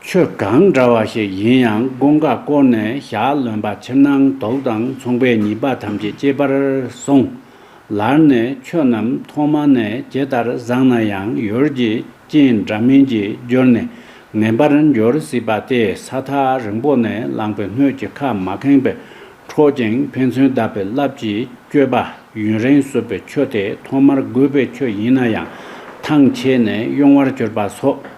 ཆོས་གང་འདྲ་བ་ཞིག་ཡིན་ཡང་དགུན་ཁ་བསྐོར་ནས་ཞག་ལོན་པ་ཕྱིར་ནང་དུག་དང་མཚུངས་པས་ཉེས་པ་ཐམས་ཅད་སྐྱེད་པར་གསུངས། ལར་ནས་ཆོས་རྣམས་ཐོག་མ་ནས་ཇི་ལྟར་བཟང་ན་ཡང་། ཡུལ་གྱི་རྐྱེན་འདྲ་མིན་གྱིས་བསྒྱུར་ནས་ངན་པར་འགྱུར་སྲིད་པ་སྟེ། ས་ཐག་རིང་པོ་ནས་བླངས་པའི་སྣོད་ཀྱི་ཁ་མ་ཁེངས་པས་འཕྲོག་ཅིང་ཕན་ཚུན་བརྡབ་པའི་རླབས་ཀྱིས་གཅོད་པ། ཡུན་རིང་གསོད་པའི་ཆོས་དེ་ཐོག་མར་དགོས་པའི་ཆོས་ཡིན་ན་ཡང་ཐང་ཆད་ནས་གཡུང་བར་གྱུར་པ་སོགས།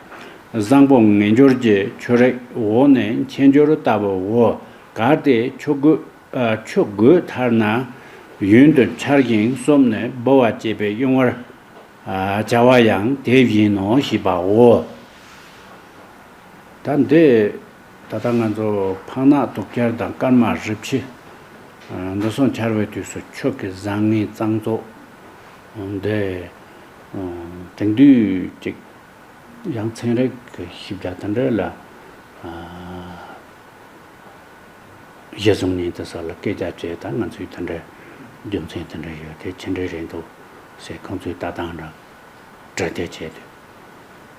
བཟང་པོ་ངན་སྦྱོར་གྱི་ཆོས་རིགས་འོག་ནས་མཁྱེན་སྦྱོར་ལྟ་བུའོ། གལ་ཏེ་ཆོས་དགོས། ཨ། ཆོས་དགོས་མཐར་ན་ཡུན་དུ་འཆར་ཞིང་གསོབ་ནས་འབུལ་བ་བཅས་པས་གཡུང་བར། ཨ། བྱ་བ་ཡང་དེ་བཞིན་ནོ་ཞེས་པའོ། ད་འདི་ད་ལྟ་ང་ཚོ་ཕག་ནག་དུག་ཆར་དང་སྐར་མ་རི་ཕྱེ། འདུ་སོང་འཆར་བའི་དུས་སུ་ཆོས་ཀྱི་བཟང་ངན་གཙང་བཙོག་འདི་དེང་དུས་ཅིག་ཡང་ཚན་རིག་གི་ཞིབ་ཕྲ་དེ་འདྲ་ལ་གཞི་བཟུང་ནས་དེ་སོགས་ལ་སྐད་ཆ་བྱས། ད་ང་ཚོས་དེ་འདྲའི་རྒྱུ་མཚན་དེ་འདྲ་ཡོད་དེ་ཕྱི་འབྲེལ་རེད་འདུག་ཟེར་ཁོང་ཚོས་ལྟ་སྟངས་འདྲ་འགྲེལ་བརྡ་བྱས་དུས།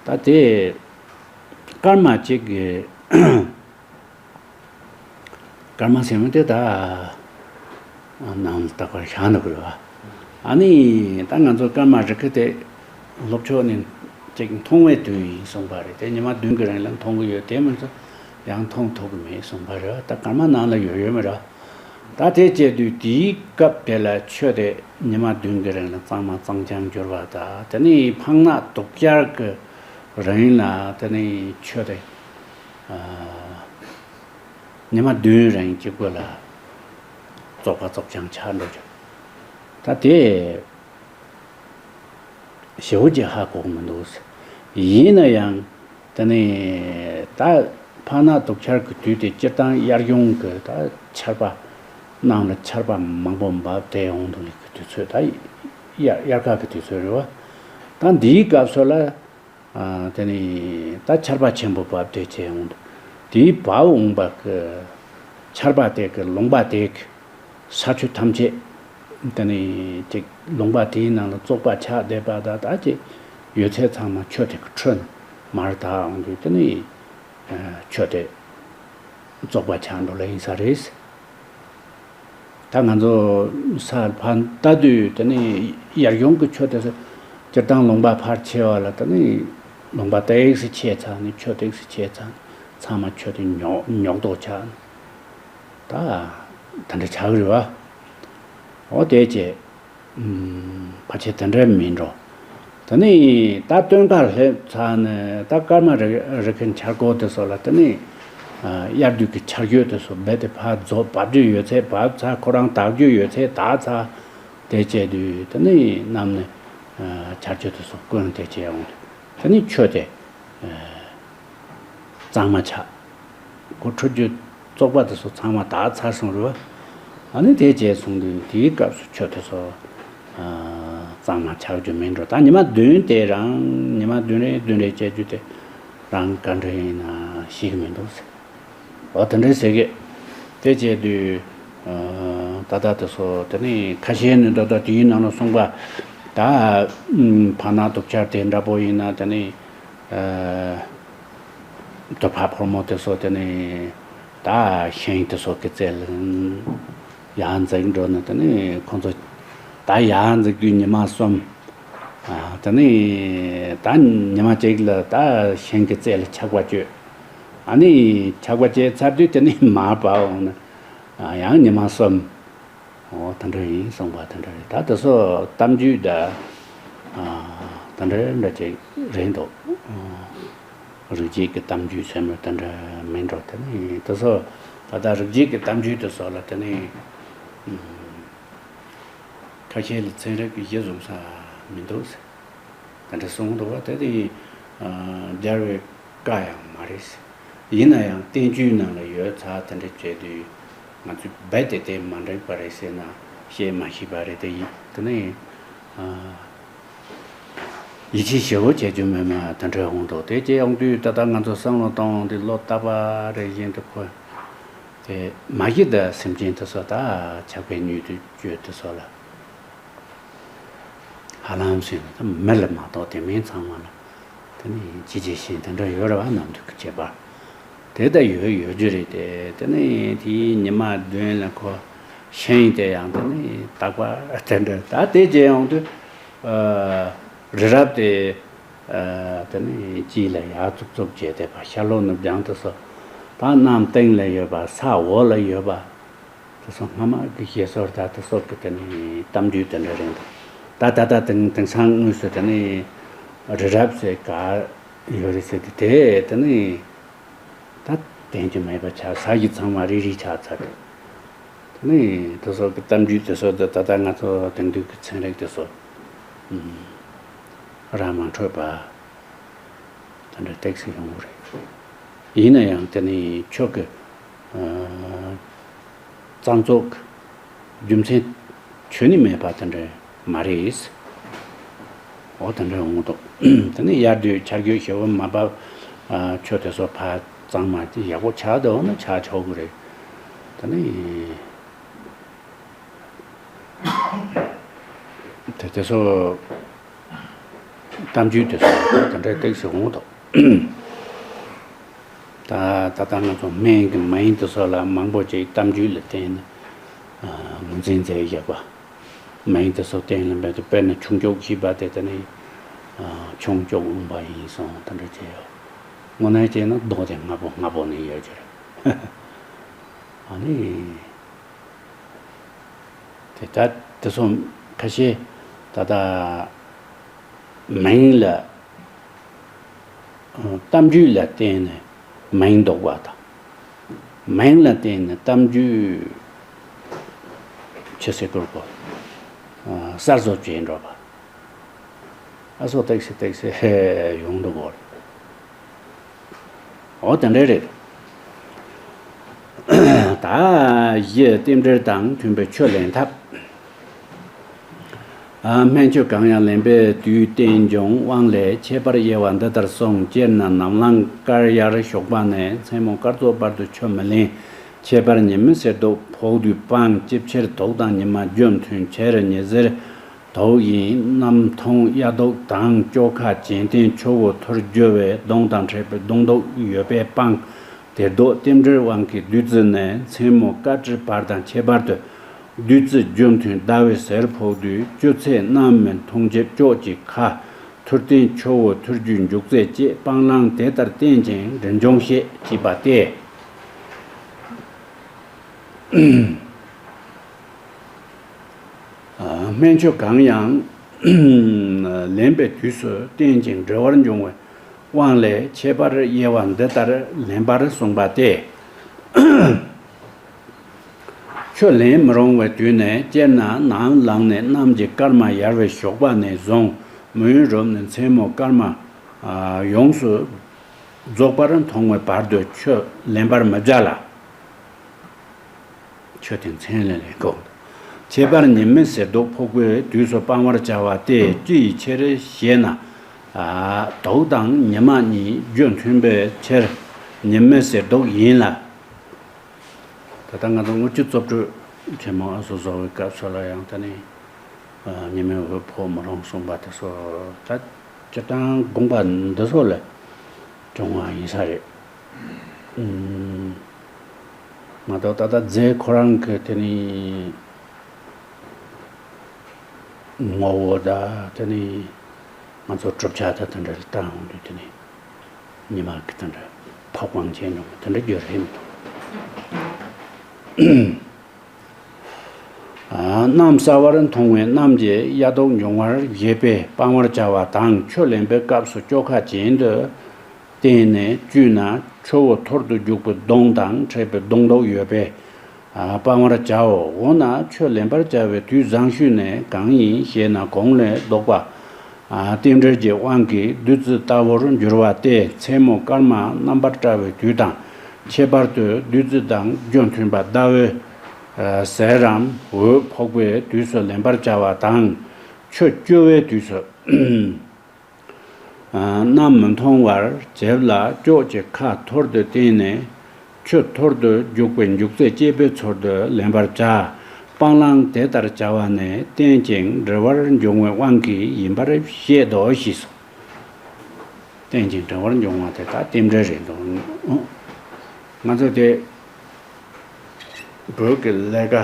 ད་དེ་སྐར་མ་གཅིག་གི་སྐར་མ་ཟེར་མི་དེ་ད་ནང་ལ་ད་གར་བཞག་འདུག་རེད་བ། ཨ་ནི་ད་ང་ཚོ་སྐར་མ་རི་ཁ་དེ་ལྷོ་ཕྱོགས་ནས་ཅིག་མཐོང་བའི་དུས་ཡིན་གསུངས་པ་རེད། དེ་ཉི་མ་བདུན་གྱི་རིང་ལ་མཐོང་གི་ཡོད། དེ་མིན་ཚོ་ཡང་མཐོང་ཐུབ་ཀྱི་མེད་གསུངས་པ་རེད་བ། ད་སྐར་མ་ནང་ལ་ཡོད་ཡོད་མ་རེད་བ། ད་དེ་བྱས་དུས་དེའི་སྐབས་དེ་ལ་ཆོས་དེ་ཉི་མ་བདུན་གྱི་རིང་ལ་གཙང་མ་གཙང་རྐྱང་གྱུར་བ་དང་། དེ་ནས་ཕག་ནག་དུག་ཤར་གྱི་རིང་ལ་དེ་ནས་ཆོས་དེ་ཉི་མ་བདུན་རིང་གཅིག་པོ་ལ་བཙོག་པ་བཙོག་རྐྱང་ཆགས་འགྲོ་རྒྱུ། ད་དེ་ཞེ་པོ་ཅིག་ཧ་གོ་གི་མི་འདུག། ཡིན་ན་ཡང་དེ་ནས་ད་ཕག་ནག་དུག་ཤར་གྱི་དུས་དེ་སྤྱིར་བཏང་དབྱར་གཞུང་གི་ད་ཆར་པ་ནང་ལ་ཆར་པ་མང་པོ་འབབ་བསྡད་ཡོང་དུས་ཀྱི་དུས་ཚོད། ད་དབྱར་དབྱར་ཁ་གི་དུས་ཚོད་རེད་བ། ད་འདིའི་སྐབས་སུ་ལ་ཨ། དེ་ནས་ད་ཆར་པ་ཆེན་པོ་བབས་ཏེ་བྱས་འོང་དུས། དེའི་བབས་འོང་པ་གི་ཆར་པ་དེ་གི་ལུང་པ་དེ་གི་ས་ཆུ་ཐམས་ཅད་དེ་ནས་ཅིག་ལུང་པ་དེའི་ནང་ལ་བཙོག་པ་ཆགས་བསྡད་པ་དང་། ད་ཅིག་ཡོད་ཚད་ཚང་མ་ཆུ་དེ་གི་ཁྲོད་མར་དག་འོང་དུས། དེ་ནས་ཨ། ཆུ་དེ་བཙོག་པ་ཆགས་འགྲོ་ལེ་ཡིན་ས་རེད། ད་ང་ཚོ་ས་ཕར་ལྟ་དུས་དེ་ནས་དབྱར་གཞུང་གི་ཆུ་དེ་སྤྱིར་བཏང་ལུང་པ་ཕར་ཆེ་བ་ལ། དེ་ནས་ལུང་པ་ཏོག་ཙམ་ཆེ་ཚར་ནས་ཆུ་ཏོག་ཙམ་ཆེ་ཚར་ཚང་མ་ཆུ་དེ་ཉོག་ཉོག་ཏོག་ཆགས། ད་དེ་འདྲ་ཆགས་ཀྱི་རེད་བ། འོ་དེ་བྱས། ཨུམ། ཕལ་ཆེར་དེ་འདྲ་མིན་འགྲོ། དེ་ནས་ད་སྟོན་ཁ་སླེབས་ཚར་ནས་ད་སྐར་མ་རི་རི་ཁའི་འཆར་སྒོ་དེ་སོགས་ལ། དེ་ནས་ཨ། དབྱར་དུས་ཀྱི་ཆར་ཞོད་དེ་སོགས་རྦད་དེ་ཕར་རྫོགས། བབས་རྒྱུ་ཡོད་ཚད་བབས་ཚར། ཁོ་རང་དག་རྒྱུ་ཡོད་ཚད་དག་ཚར། དེ་བྱས་དུས་དེ་ནས་གནམ་ནས་ཨ། ཆར་ཆུ་དེ་སོགས་བསྐོལ་དེ་བྱས་འོང་དུས། དེ་ནས་ཆུ་དེ་ཨ། གཙང་མ་ཆགས། གོ་འཕྲོད་རྒྱུ་བཙོག་པ་དེ་ཚོ་ཚང་མ་དག་ཚར་སོང་རེད་བ། ཨ་ནི་དེ་བྱས་སོང་དུས་དེའི་སྐབས་སུ་ཆུ་དེ་ཚོ་ཨ། གཙང་མ་ཆགས་རྒྱུ་མིན་འགྲོ། ད་ཉི་མ་བདུན་དེ་རང་ཉི་མ་བདུན་རེ་བདུན་རེ་བྱེད་རྒྱུ་དེ་རང་ག་འདྲ་ཡིན་ན་ཤེས་ཀྱི་མི་འདུག་ཟེར། འོ་དེ་འདྲ་ཟེར་གི། དེ་བྱས་དུས་ཨ། ད་ལྟ་དེ་ཚོ་དེ་ནི་ཁ་ཤས་ནི་ད་ལྟ་དེའི་ནང་ལ་གསུངས་པ། ད་ཕག་ནག་དུག་ཤར་དེ་འདྲ་པོ་ཡིན་ན་དེ་ནི། ཨ། དུ་བ་ཕོ་མོ་དེ་ཚོ་དེ་ནི་ད་ཤིང་དེ་ཚོ་གི་རྩེ་ལ་ཡར་འཛེགས་འགྲོ་ནས། དེ་ནི་ཁོང་ཚོ་ད་ཡར་འཛེགས་དུས་ཉི་མ་གསུམ། ཨ། དེ་ནི་ད་ཉི་མ་གཅིག་ལ་ད་ཤིང་གི་རྩེ་ལ་ཆག་པ་གཅོད། ཨ་ནི་ཆག་པ་བཅད་ཚར་དུས་དེ་ནི་མར་བབས་འོང་ནས། ཨ། ཡང་ཉི་མ་གསུམ། འོ་དེ་འདྲ་ཡིན་གསུངས་པ་དེ་འདྲ་རེད། ད་དེ་ཚོ་གཏམ་རྒྱུད་ད་ཨ། དེ་འདྲ་འདྲ་ཅིག་རེད་འདུག། ཨ། རིགས་རྒྱུད་ཀྱི་གཏམ་རྒྱུད་ཟེར་མི་དེ་འདྲ་མིན་འགྲོ། དེ་ནི་དེ་ཚོ་ད་ལྟ་རིགས་རྒྱུད་ཀྱི་གཏམ་རྒྱུད་དེ་ཚོ་ལ་དེ་ནི་ཨ། ཁ་ཤས་ལ་ཚན་རིག་གི་གཞི་བཟུང་ས་མི་འདུག་ཟེར། དེ་འདྲ་གསུངས་འདུག་བ། དེ་དེ་ཨ། སྦྱར་བའི་བཀའ་ཡང་མ་རེད། ཡིན་ན་ཡང་བསྟན་བཅོས་ནང་ལ་ཡོད་ཚ། དེ་འདྲ་བྱས་དུས་ང་ཚོས་རྦད་དེ་དེ་མ་འགྲིག་པ་རེད་ཟེར་ན་བཤད་མ་ཤེས་པ་རེད། དེ་ཡིན་དེ་ནི་ཨ། ཡིད་ཆེས་ཞེ་པོ་བྱེད་རྒྱུ་མེད་མ་དེ་འདྲ་འོང་འདུག། དེ་བྱས་ཡོང་དུས་ད་ལྟ་ང་ཚོ་བསམ་བློ་གཏོང་དེ་ལོ་རྟག་པ་རེ་བཞིན་དུ་ཁོ་དེ་མ་གཞི་ད་སེམས་ཅན་དེ་ཚོ་ད་ཆགས་པའི་མྱུར་དུ་བཅོས་དེ་ཚོ་ལ། ཧ་ལམ་ཟེར་ན་ད་མི་ལ་མ་གཏོགས་དེ་མིན་ཚང་མ་ལ་དེ་ནི་ཅི་བྱེད་ཤེས་དེ་འདྲ་ཡོད་རེད་བ། ནམ་དུས་ཀྱི་ཁྱད་པར་དེ་ད་ཡོད་ཡོད་རྒྱུ་རེད་དེ། དེ་ནི་དེའི་ཉི་མ་བདུན་ལ་ཁོ་ཤིང་དེ་ཡང་དེ་ནི་རྟག་པ་དེ་འདྲ། ད་དེ་བྱས་ཡོང་དུས་ཨ། རི་རབ་དེ་ཨ། དེ་ནི་དཀྱིལ་ལ་ཡར་ཙུག་ཙུག་བྱས་བསྡད་པ། ཤར་ལྷོ་ནུབ་བྱང་དེ་ཚོ་ད་གནམ་སྟེང་ལ་ཡོད་པ། ས་འོག་ལ་ཡོད་པ། དེ་ཚོ་སྔ་མ་གི་བཤད་སྲོལ་དང་དེ་སོགས་ཀྱི་དེ་ནི་གཏམ་རྒྱུད་དེ་འདྲ་རེད་འདུག། ད་ད་ལྟ་དེང་དེང་སང་དངོས་སུ་དེ་ནི་རི་རབ་ཟེར་ག་ཡོད་རེད་ཟེར་དུས་དེ་དེ་ནི་ད་བསྟན་རྒྱུ་མེད་པ་ཆགས། ས་གཞི་ཚང་མ་རི་རི་ཆགས་ཚར་རེད། དེ་ནི་དེ་སོགས་ཀྱི་གཏམ་རྒྱུད་དེ་ཚོ་ད་ད་ལྟ་ང་ཚོ་དེང་དུས་ཀྱི་ཚན་རིག་དེ་ཚོ་ར་མ་འཕྲོད་པ། དེ་འདྲ་ཏོག་ཙམ་ཡོང་གི་རེད། ཡིན་ན་ཡང་དེ་ནི་ཆོས་ཀྱི་ཨ། གཙང་བཙོག་ རྒྱུ་མཚན་ཁྱོན་ནས་མེད་པ་དེ་འདྲ་མ་རེད། འོ་དེ་འདྲ་འོང་འདུག་དེ་ནས་དབྱར་དུས་ཆར་རྒྱུན་ཞེ་པོ་མ་བབས། ཨ། ཆུ་དེ་ཚོ་ཕར་གཙང་མ་ཡག་པོ་ཆགས་འདུག་ན་ཆགས་ཆོག་གི་རེད། དེ་ནས་དེ་དེ་ཚོ་གཏམ་རྒྱུད་དེ་ཚོ་དེ་འདྲ་ཏོག་ཙམ་འོང་འདུག་ད་ད་ལྟ་ང་ཚོ་སྨན་གྱི་མ་ཡིན་དེ་ཚོ་ལ་མང་པོ་ཅིག་གཏམ་རྒྱུད་ལ་བརྟེན་ནས་ངོས་འཛིན་མཛད་ཡོད་པ། མ་ཡིན་དེ་ཚོ་གཏན་ལ་འབེབས་ཏེ། དཔེར་ན་ཁྱུང་ཅུང་ཞེས་པ་དེ་དེ་ནི་ཁྱུང་ཅུང་འོང་པ་ཡིན་སོང་། དེ་འདྲ་བྱས་ཡོད། དངོས་གནས་བྱས་ན་མདོག་དེ་སྔ་པོ་སྔ་པོ་ནས་ཡོད་ཀྱི་རེད། ཨ་ནི། དེ་ལྟར་དེ་ཚོ་ཁ་ཤས་ད་ལྟ་མིང་ལ། གཏམ་རྒྱུད་ལ་བརྟེན་ནས་མིང་འདོགས་པ་དང་། མིང་ལ་བརྟེན་ནས་གཏམ་རྒྱུད་ཆི་ཟེར་དགོས་གོ། གསར་བཟོ་བྱས་འགྲོ་བ། ཨ་སོ་ཏེག་སེ་ཏེག་སེ་ཡོང་འདུག་གོ། འོ་དེ་འདྲ་རེད། ད་བཞི། རྟེན་འབྲེལ་དང་མཐུན་པའི་ཆུ་ལེན་ཐབས། ཨ། སྨན་ཆུ་གང་ཡང་ལེན་པའི་དུས་རྟེན་འབྱུང་དབང་ལས་ཁྱད་པར་དབྱེ་བ་འདི་ལྟར་གསུངས། སྤྱིར་ན་ནམ་ལངས་སྐར་ཡར་ཞོགས་པ་ནས་མཚན་མོ་སྐར་ཚོགས་བར་དུ་ཆུ་མི་ལེན། ཁྱད་པར་ཉི་མའི་ཟེར་དུག་ཕོག་དུས་སྤང་། ཅིབ་ཆེར་དུག་དང་ཉི་མ་རྒྱུ་མཐུན། ཆེར་ཉི་ཟེར་དུག་ཡིན། གནམ་མཐོང་གཡའ་དུག་དང་ཅོག་ཁ་གྱེན་བསྟན་ཆུ་བོ་ཐུར་རྒྱུ་བས་གདོང་དང་འཕྲད་པའི་གདོང་དུག་ཡོད་པས་སྤང་། དེར་དུག་རྟེན་འབྲེལ་དབང་གིས་བདུད་རྩི་ནས་མཚན་མོ་སྐར་ཁྲིར་བར་དང་ཁྱད་པར་དུ། བདུད་རྩི་རྒྱུ་མཐུན་ཟླ་བའི་ཟེར་ཕོག་དུས་ཆུ་ཚད་གནམ་མི་མཐོང་ཆེབ་ཅོག་གི་ཁ་ཐུར་བསྟན་ཆུ་བོ་ཐུར་རྒྱུའི་མཇུག་རྩད་བཅད། སྤང་བླང་དེ་ལྟར་བསྟེན་ཅིང་རིན་འབྱུང་བཤད། ཅེས་པ་སྟེ། སྨན་ཆུ་གང་ཡང་ལེན་པའི་དུས་སུ་རྟེན་ཅིང་འབྲེལ་བར་འབྱུང་བའི་དབང་ལས་ཁྱད་པར་དབྱེ་བ་འདི་ལྟར་ལེན་པར་གསུངས་པ་སྟེ། ཆུ་ལེན་མི་རུང་བའི་དུས་ནི། སྤྱིར་ན་ནམ་ལངས་ནས་གནམ་གྱི་སྐར་མ་ཡར་བའི་ཞོགས་པ་ནས་བཟུང་མུན་རུབ་ནས་མཚན་མོ་སྐར་མ་ཡོངས་སུ་རྫོགས་པར་མཐོང་བའི་བར་དུ་ཆུ་ལེན་པར་མི་བྱ་ལ། ཆུ་དེ་མཚན་ལ་ལེན་དགོས། ཁྱད་པར་ཉི་མའི་ཟེར་དུག་ཕོག་པའི་དུས་སུ་སྤང་བར་བྱ་བ་སྟེ། ཅི་ཡི་ཕྱིར་ཞེ་ན། དུག་དང་ཉི་མ་གཉིས་རྒྱུ་མཐུན་པའི་ཕྱིར། ཉི་མའི་ཟེར་དུག་ཡིན་ལ། ད་ལྟ་ང་ཚོ་དངུལ་ཆུ་བཙོ་བཀྲུ་ཆེན་མོ་ཨ་སོ་བཟོ་བའི་སྐབས་སུ་ལ་ཡང་དེ་ནི་ཉི་མའི་འོད་ཕོག་མི་རུང་གསུངས་པ་དེ་ཚོ་ད་སྤྱིར་བཏང་དགོངས་པ་འདི་ཚོ་ལ་བྱུང་བ་ཡིན་ས་རེད། ཨུམ། མ་གཏོགས་ད་ལྟ་རྫས་ཁོ་རང་གི་དེ་ནི་ངོ་བོ་ད་དེ་ནི་ང་ཚོ་གྲུབ་ཆ་ད་དེ་འདྲ་ལ་བལྟ་འོང་དུས་དེ་ནི་ཉི་མ་གི་དེ་འདྲ་ཕོག་དབང་བྱས་འགྲོ་དེ་འདྲ་རྒྱུ་རེད་མི་འདུག་གནམ་གསལ་བར་མཐོང་བས་གནམ་གྱི་དབྱར་དུག་འབྱུང་བར་བཞེད་པས་སྤང་བར་བྱ་བ་དང་། ཆུ་ལེན་པའི་སྐབས་སུ་ཅོག་ཁ་གྱེན་དུ་བསྟན་ནས་བཅུས་ན་ཆུ་བོ་ཐུར་དུ་རྒྱུག་པའི་གདོང་དང་འཕྲད་པའི་གདོང་དུག་ཡོད་པས་སྤང་བར་བྱའོ། འོ་ན་ཆུ་ལེན་པར་བྱ་བའི་དུས་བཟང་ཤོས་ནི་གང་ཡིན་ཞེ་ན། གོང་ལས་བཟློག་པ། རྟེན་འབྲེལ་གྱི་དབང་གིས་བདུད་རྩི་ལྟ་བུར་འགྱུར་བ་སྟེ། མཚན་མོ་སྐར་མ་རྣམ་པར་བཀྲ་བའི་དུས་དང་། ཁྱད་པར་དུ་བདུད་རྩི་དང་རྒྱུ་མཐུན་པ་ཟླ་འོད་ཟེར་རམ་འོད་ཕོག་པའི་དུས་སུ་ལེན་པར་བྱ་བ་དང་། ཆུ་སྐྱོ་བའི་དུས་སུ། གནམ་མི་མཐོང་བར་བྱེད་ལ་ཅོག་གི་ཁ་ཐུར་དུ་བསྟན་ནས་ཆུ་ཐུར་དུ་རྒྱུག་པའི་མཇུག་རྩད་བཅད་པའི་ཚུལ་དུ་ལེན་པར་བྱ། སྤང་བླང་དེ་ལྟར་བྱ་བ་ནི་རྟེན་ཅིང་འབྲེལ་བར་འབྱུང་བའི་དབང་གིས་ཡིན་པར་བཤད་དོ་ཞེས་སོ། རྟེན་ཅིང་འབྲེལ་བར་འབྱུང་བ་དེ་དག་རྟེན་འབྲེལ་རེད་འདུག་ང་ཚོ་དེ་བོད་ཀྱི་ལས་ཀ་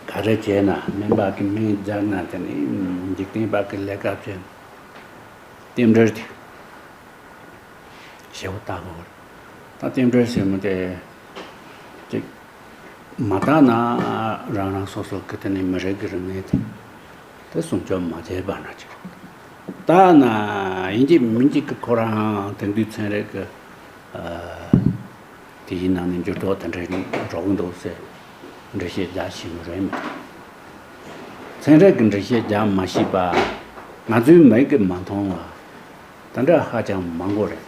ག་རེ་བྱས་ན་སྨན་པ་གི་སྨན་སྦྱར་ན་དེ་ནི་འཇིག་རྟེན་པ་གི་ལས་ཀ་བྱས་ན་རྟེན་འབྲེལ་དེ། ཞེ་པོ་ལྟ་དགོས་རེད། ད་རྟེན་འབྲེལ་ཟེར་མི་དེ་ཅིག་མ་བལྟས་ན་རང་རང་སོ་སོ་གི་དེ་ནི་མི་རིགས་ཀྱི་རིག་གནས་དེ་དེ་སྲུང་སྐྱོབ་མ་བྱས་པ་ན་ཅིག་བལྟས་ན་ཡིན་གཅིག་མིན་གཅིག་གི་ཁོ་རང་དེང་དུས་ཚན་རིག་གི་དེའི་ནང་ནས་འགྱུར་ལྡོག་དེ་འདྲ་འགྲོ་གི་འདུག་ཟེར་འགྲེལ་བཤད་རྒྱག་ཤེས་མི་རེད་མི་འདུག་ཚན་རིག་གི་འགྲེལ་བཤད་རྒྱག་མ་ཤེས་པ། ང་ཚོའི་མིག་གིས་མ་མཐོང་བ། དེ་འདྲ་ཧ་ཅང་མང་པོ་རེད།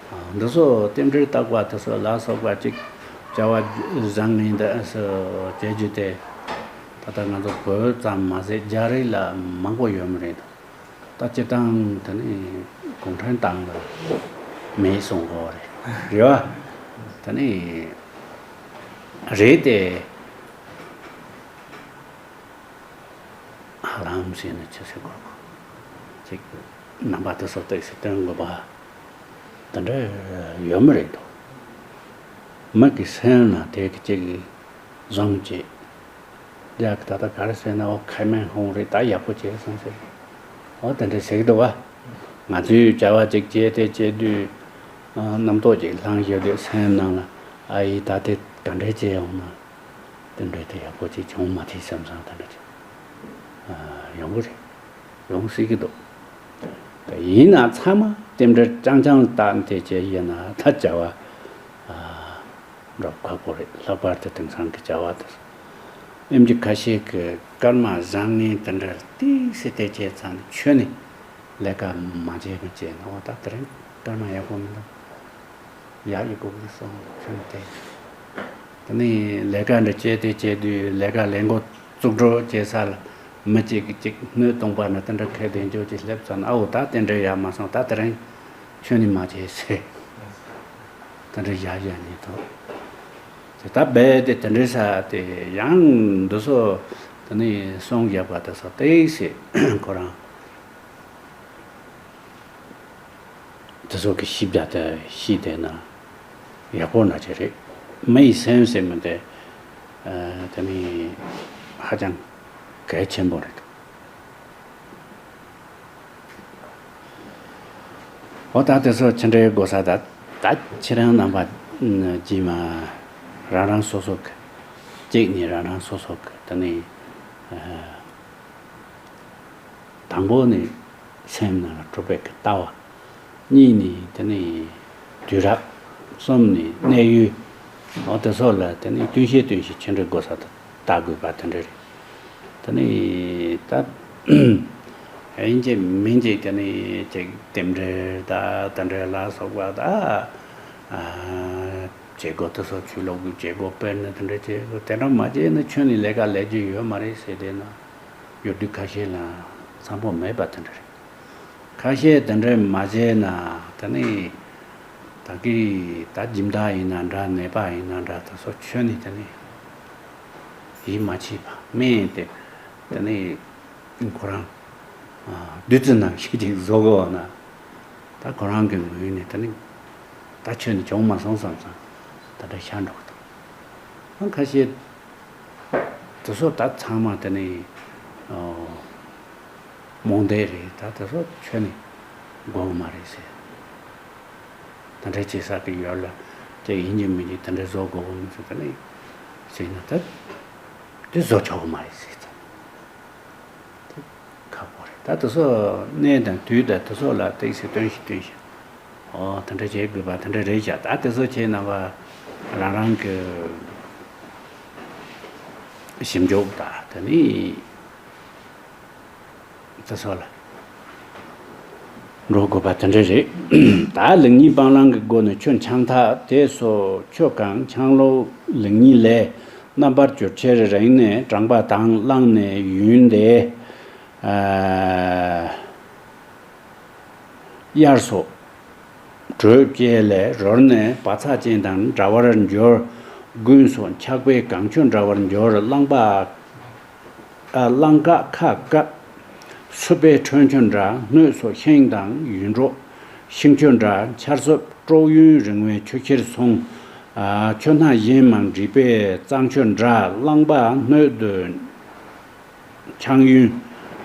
འདི་ཚོ་རྟེན་འབྲེལ་བརྟག་པ་དེ་ཚོ་ལ་སོགས་པ་ཅིག་བྱ་བ་བཟང་ངན་དེ་ཚོ་བྱེད་རྒྱུ་དེ། ད་ལྟ་ང་ཚོ་བོད་ཙམ་མ་ཟད་རྒྱ་རིགས་ལ་མང་པོ་ཡོད་མ་རེད། ད་སྤྱིར་བཏང་དེ་ནི་གུང་ཁྲན་ཏང་ལ་མེད་གསུང་དགོས་རེད། རེད་བ། དེ་ནི་རེད་དེ། ཧ་ལམ་ཟེར་ནས་ཅི་ཟེར་དགོས་གོ། ཅིག་རྣམ་པ་དེ་ཚོ་ཏོག་ཙམ་སྟོན་དགོས་པ། དེ་འདྲ་ཡོད་མ་རེད་དོ། མི་གི་སེམས་ན་དེ་གི་ཅིག་བཟུང་བྱས། རྒྱ་གི་ད་ལྟ་ག་རེ་ཟེར་ན་ཨོ་ཁ་མེན་ཧོང་རེད། ད་ཡག་པོ་བྱས་སོང་ཟེར། ཨོ་དེ་འདྲ་ཟེར་གི་འདུག་བ། ང་ཚོས་བྱ་བ་ཅིག་བྱས་ཏེ་བྱས་དུས། རྣམ་རྟོག་ཅིག་ལྷང་ཞིག་དུས་སེམས་ནང་ལ་ཨ་ཡི་ད་དེ་ག་འདྲས་བྱས་ཡོང་ན། དེ་འདྲའི་དེ་ཡག་པོ་ཅིག་བྱུང་མ་ཐིག་བསམ་བསམ་དེ་འདྲ་ཅིག་ཡོང་གི་རེད། ཡོང་སྲིད་ཀྱི་འདུག་ཡིན་ན་ཚང་མ་རྟེན་འབྲེལ་རྐྱང་རྐྱང་བཏགས་དེ་བྱས་ཡིན་ན་ད་བྱ་བ་འགྲོ་ཁག་པོ་རེད། ལྷག་པར་དུ་དེང་སང་གི་བྱ་བ་དེ་ཨེམ་ཆི་ཁ་ཤས་ཀྱི་སྐར་མ་བཟང་ངན་དེ་འདྲ་ཏིག་སེ་དེ་བྱས་ཚར་ནས་ཁྱོན་ནས་ལས་ཀ་མ་བྱས་མ་བྱས་ན་འོ་ད་དེ་རིང་སྐར་མ་ཡག་པོ་མི་འདུག་ཡག་ཡོད་དགོས་ཀྱི་སོང་ཁྱོད་དེ། དེ་ནས་ལས་ཀ་འདྲ་བྱས་ཏེ་བྱས་དུས་ལས་ཀ་ལས་འགོ་བཙུགས་འགྲོ་བྱེད་ས་ལ་མི་གཅིག་གིས་གཅིག་སྣོད་སྟོང་པ་ན་དེ་འདྲ་ཁ་བདེ་འཇོག་ཅིག་སླེབས་ཙང་ཨ་འོ་ད་དེ་འདྲ་ཡག་མ་སོང་། ད་དེ་རིང་ཁྱོད་ནི་མ་བྱེད་ཟེར། དེ་འདྲ་ཡག་ཡག་ཉིད་དོ། དེ་ད་རྦད་དེ་དེ་འདྲའི་ས་དེ་ཡང་འདི་ཚོ་དེ་ནས་གསུང་རྒྱབ་པ་དེ་ཚོ་ཏོག་ཙམ་ཁོ་རང་། དེ་ཚོ་གི་ཤེས་བྱ་དེ་ཤེས་བསྡད་ན་ཡག་པོ་འདྲ་ཅིག་རེད། མི་ཡི་སེམས་ཟེར་མི་དེ་ཨ་དེ་ནི་ཧ་ཅང་གལ་ཆེན་པོ་རེད། འོ་ད་དེ་ཚོ་ཅི་འདྲའི་དགོས་ས། ད་ད་ཁྱེད་རང་རྣམ་པ་རྗེས་མ་རང་རང་སོ་སོ་གི་གཅིག་ནི་རང་རང་སོ་སོ་གི་དེ་ནི་ཨ། དང་པོ་ནི་སེམས་ནང་ལ་གྲུབ་པའི་གི་ལྟ་བ། གཉིས་ནི་དེ་ནི་དུས་རབས། གསུམ་ནི་གནས་ཡུལ། འོ་དེ་ཚོ་ལ་དེ་ནི་བསྟུན་བཤད་བསྟུན་བཤད་ཅི་འདྲ་དགོས་ས་དེ་ལྟ་དགོས་པ་དེ་འདྲ་རེད། དེ་ནི་ད་ཡིན་གཅིག་མིན་གཅིག་དེ་ནི་ཅིག་རྟེན་འབྲེལ་ད་དེ་འདྲ་ལ་སོགས་པ་ད་ཨ་བྱེད་སྒོ་དེ་ཚོ་ཆུ་ལོག་གི་བྱེད་སྒོ་སྤེལ་ནས་དེ་འདྲ་བྱེད་དགོས། དེ་འདྲ་མ་བྱས་ན་ཁྱོད་ནི་ལས་ཀ་ལས་རྒྱུ་ཡོད་མ་རེད་ཟེར་བསྡད་ན། ཡོད་དུས་ཁ་ཤས་ལ་བསམ་བློ་མེད་པ་དེ་འདྲ་རེད། ཁ་ཤས་དེ་འདྲ་མ་བྱས་ན་ད་ནི་ད་གི་ད་སྦྱིན་བདག་ཡིན་ན་འདྲ་ནད་པ་ཡིན་ན་འདྲ་དེ་ཚོ་ཁྱོད་ནི་དེ་ནི་ཡིད་མ་ཆེས་པ་སྨན་དེ་དེ་ནི་ཁོ་རང་བདུད་རྩི་ནང་བཞིན་ཅིག་བཟོ་དགོས་ན་ད་ཁོ་རང་གི་ངོས་ནས་དེ་ནི་ད་ཁྱོད་ནི་བྱུང་མ་སོང་བསམ་བསམ་ད་འདྲ་ཤར་འགྲོ་གི་འདུག་ཁ་ཤས། དེ་ཚོ་ད་ཚང་མ་དེ་ནི་ཨོ་རྨོངས་དད་རེད། ད་དེ་ཚོ་ཁྱོད་ནི་དགོས་མ་རེད་ཟེར། དེ་འདྲ་བྱེད་ས་གི་ཡོད་ལ་དེ་ཡིན་གྱི་མིན་གྱི་དེ་འདྲ་བཟོ་དགོས་མི་ཚོ་དེ་ནི་ཟེར་ན་ད་དེ་བཟོ་ཆོག་གི་མ་རེད་ཟེར་ཙང་། ཁག་པོ་རེད། ད་དེ་ཚོ་གནས་དང་དུས་དང་དེ་ཚོ་ལ་ཏོག་ཙམ་སྟོན་ཞིག་སྟོན་ཞིག་ཨོ་དེ་འདྲ་བྱེད་དགོས་པ་དེ་འདྲ་རེད་བཞག་ད་དེ་ཚོ་བྱས་ན་བ་རང་རང་གི་ཞིབ་འཇུག་ད་དེ་ནི་དེ་ཚོ་ལ་འགྲོ་དགོས་པ་དེ་འདྲ་རེད། ད་ལེགས་ཉེས་སྤང་བླང་གི་སྒོ་ནས་ཆོས་འཆང་ཐབས་དེ་སོགས་ཆོས་གང་འཆང་ལུགས་ལེགས་ཉེས་ལས་རྣམ་པར་གྱུར་ཕྱིར་རིང་ནས་དྲངས་པ་དང་བླངས་ནས་ཡུན་དེ། ཨ། དབྱར་སོགས་དྲོད་བསྐྱེད་ལས་རོལ་ནས་བག་ཚ་ཅན་དང་འདྲ་བར་འགྱུར། དགུན་སོགས་འཁྱག་པས་གངས་ཆུ་འདྲ་བར་འགྱུར། རླངས་པ། ཨ། རླངས་ཀ་ཁ་བཀབ། སྲུབ་པས་ཁྲོན་ཆུ་འདྲ། སྣོད་སོགས་ཤིང་དང་ཡུལ་འབྲོག་ཤིང་ཆུ་འདྲ། ཆར་སྲུབ་དཀྲོག་ཡུན་རིང་བས་ཆུ་ཁྱེར་སོང་། ཨ། ཆུ་སྣ་གཞན་མང་འགྲིབ་པས་གཙང་ཆུ་འདྲ། རླངས་པ་སྣོད་དུ་འཆང་ཡུན་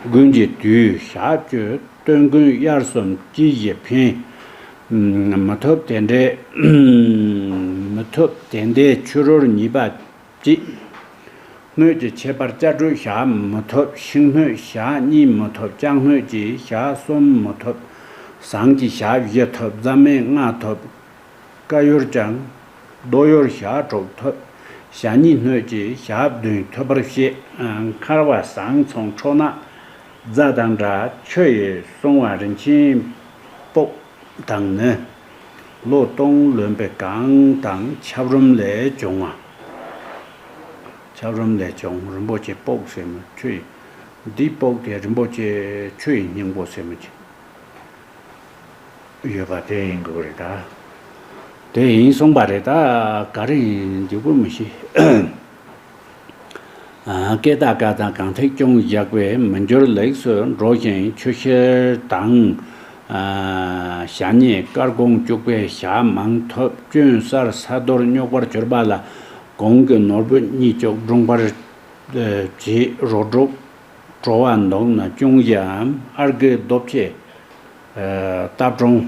དགུན་གྱི་དུས་ཞག་བཅུ། སྟོན་དགུན་དབྱར་གསུམ་དཔྱིད་བཞི་འཕེན། མི་ཐུབ་དེ་འདྲའི་མི་ཐུབ་དེ་འདྲའི་ཆུ་རོལ་ཉེས་པ་བྱེད། སྣོད་ཀྱི་ཁྱད་པར་ལྕགས་སྦྲུལ་ཞག་མི་ཐུབ། ཤིང་སྣོད་ཞག་གཉིས་མི་ཐུབ། ལྕགས་སྣོད་ཀྱི་ཞག་གསུམ་མི་ཐུབ། ཟངས་ཀྱི་ཞག་བཞི་ཐུབ། རྫ་སྨན་ལྔ་ཐུབ། ཀ་ཡུར་ཀྱང་། རྡོ་ཡུར་ཞག་དྲུག་ཐུབ། ཞག་གཉིས་སྣོད་ཀྱི་ཞག་བདུན་ཐུབ་པར་བཤད། མཁར་བ་ཟངས་ཚོང་ཁྲོ་ནག་རྫ་དང་འདྲ། ཆུ་ཡིས་བསྲུང་བ་རིན་ཆེན་སྤོགས་དང་ནི། ལོ་སྟོང་ལོན་པའི་གང་དང་ཆབ་རོམ་ལས་བྱུང་བ། ཆབ་རོམ་ལས་བྱུང་རིན་པོ་ཆེ་སྤོགས་ཟེར་མི་ཆུ་ཡིན། འདི་སྤོགས་དེ་རིན་པོ་ཆེ་ཆུ་ཡི་སྙིང་པོ་ཟེར་མི་ཆེ། ཡོད་པ་དེ་ཡིན་དགོས་རེད་ད། དེ་ཡིན་གསུངས་པ་རེད་ད། ག་རེ་ཡིན་འཇིགས་པོ་མི་ཤེས། སྐད་བཏགས་ཀ་དང་གང་ཐད་ཅུང་བཞག་པས་མི་འགྱུར་ལེགས་སུ་འགྲོ་ཞིང་ཆུ་ཤེལ་དང་། ཞྭ་སྙེད་དཀར་གོང་བཅུག་པས་ཞྭ་མང་ཐོབ་སྐྱོན་སར་ས་རྡོར་རྙོག་པར་གྱུར་པ་ལ་གོང་གི་ནོར་བུ་གཉིས་བཅུག་སྒྲོང་པར་བྱེད་རོ་སྒྲུབ། བྲོ་བ་འདུག་ན་ཅུང་ཞིག་ཨར་གི་རྡོ་ཕྱེ། སྟབས་གྲོང་།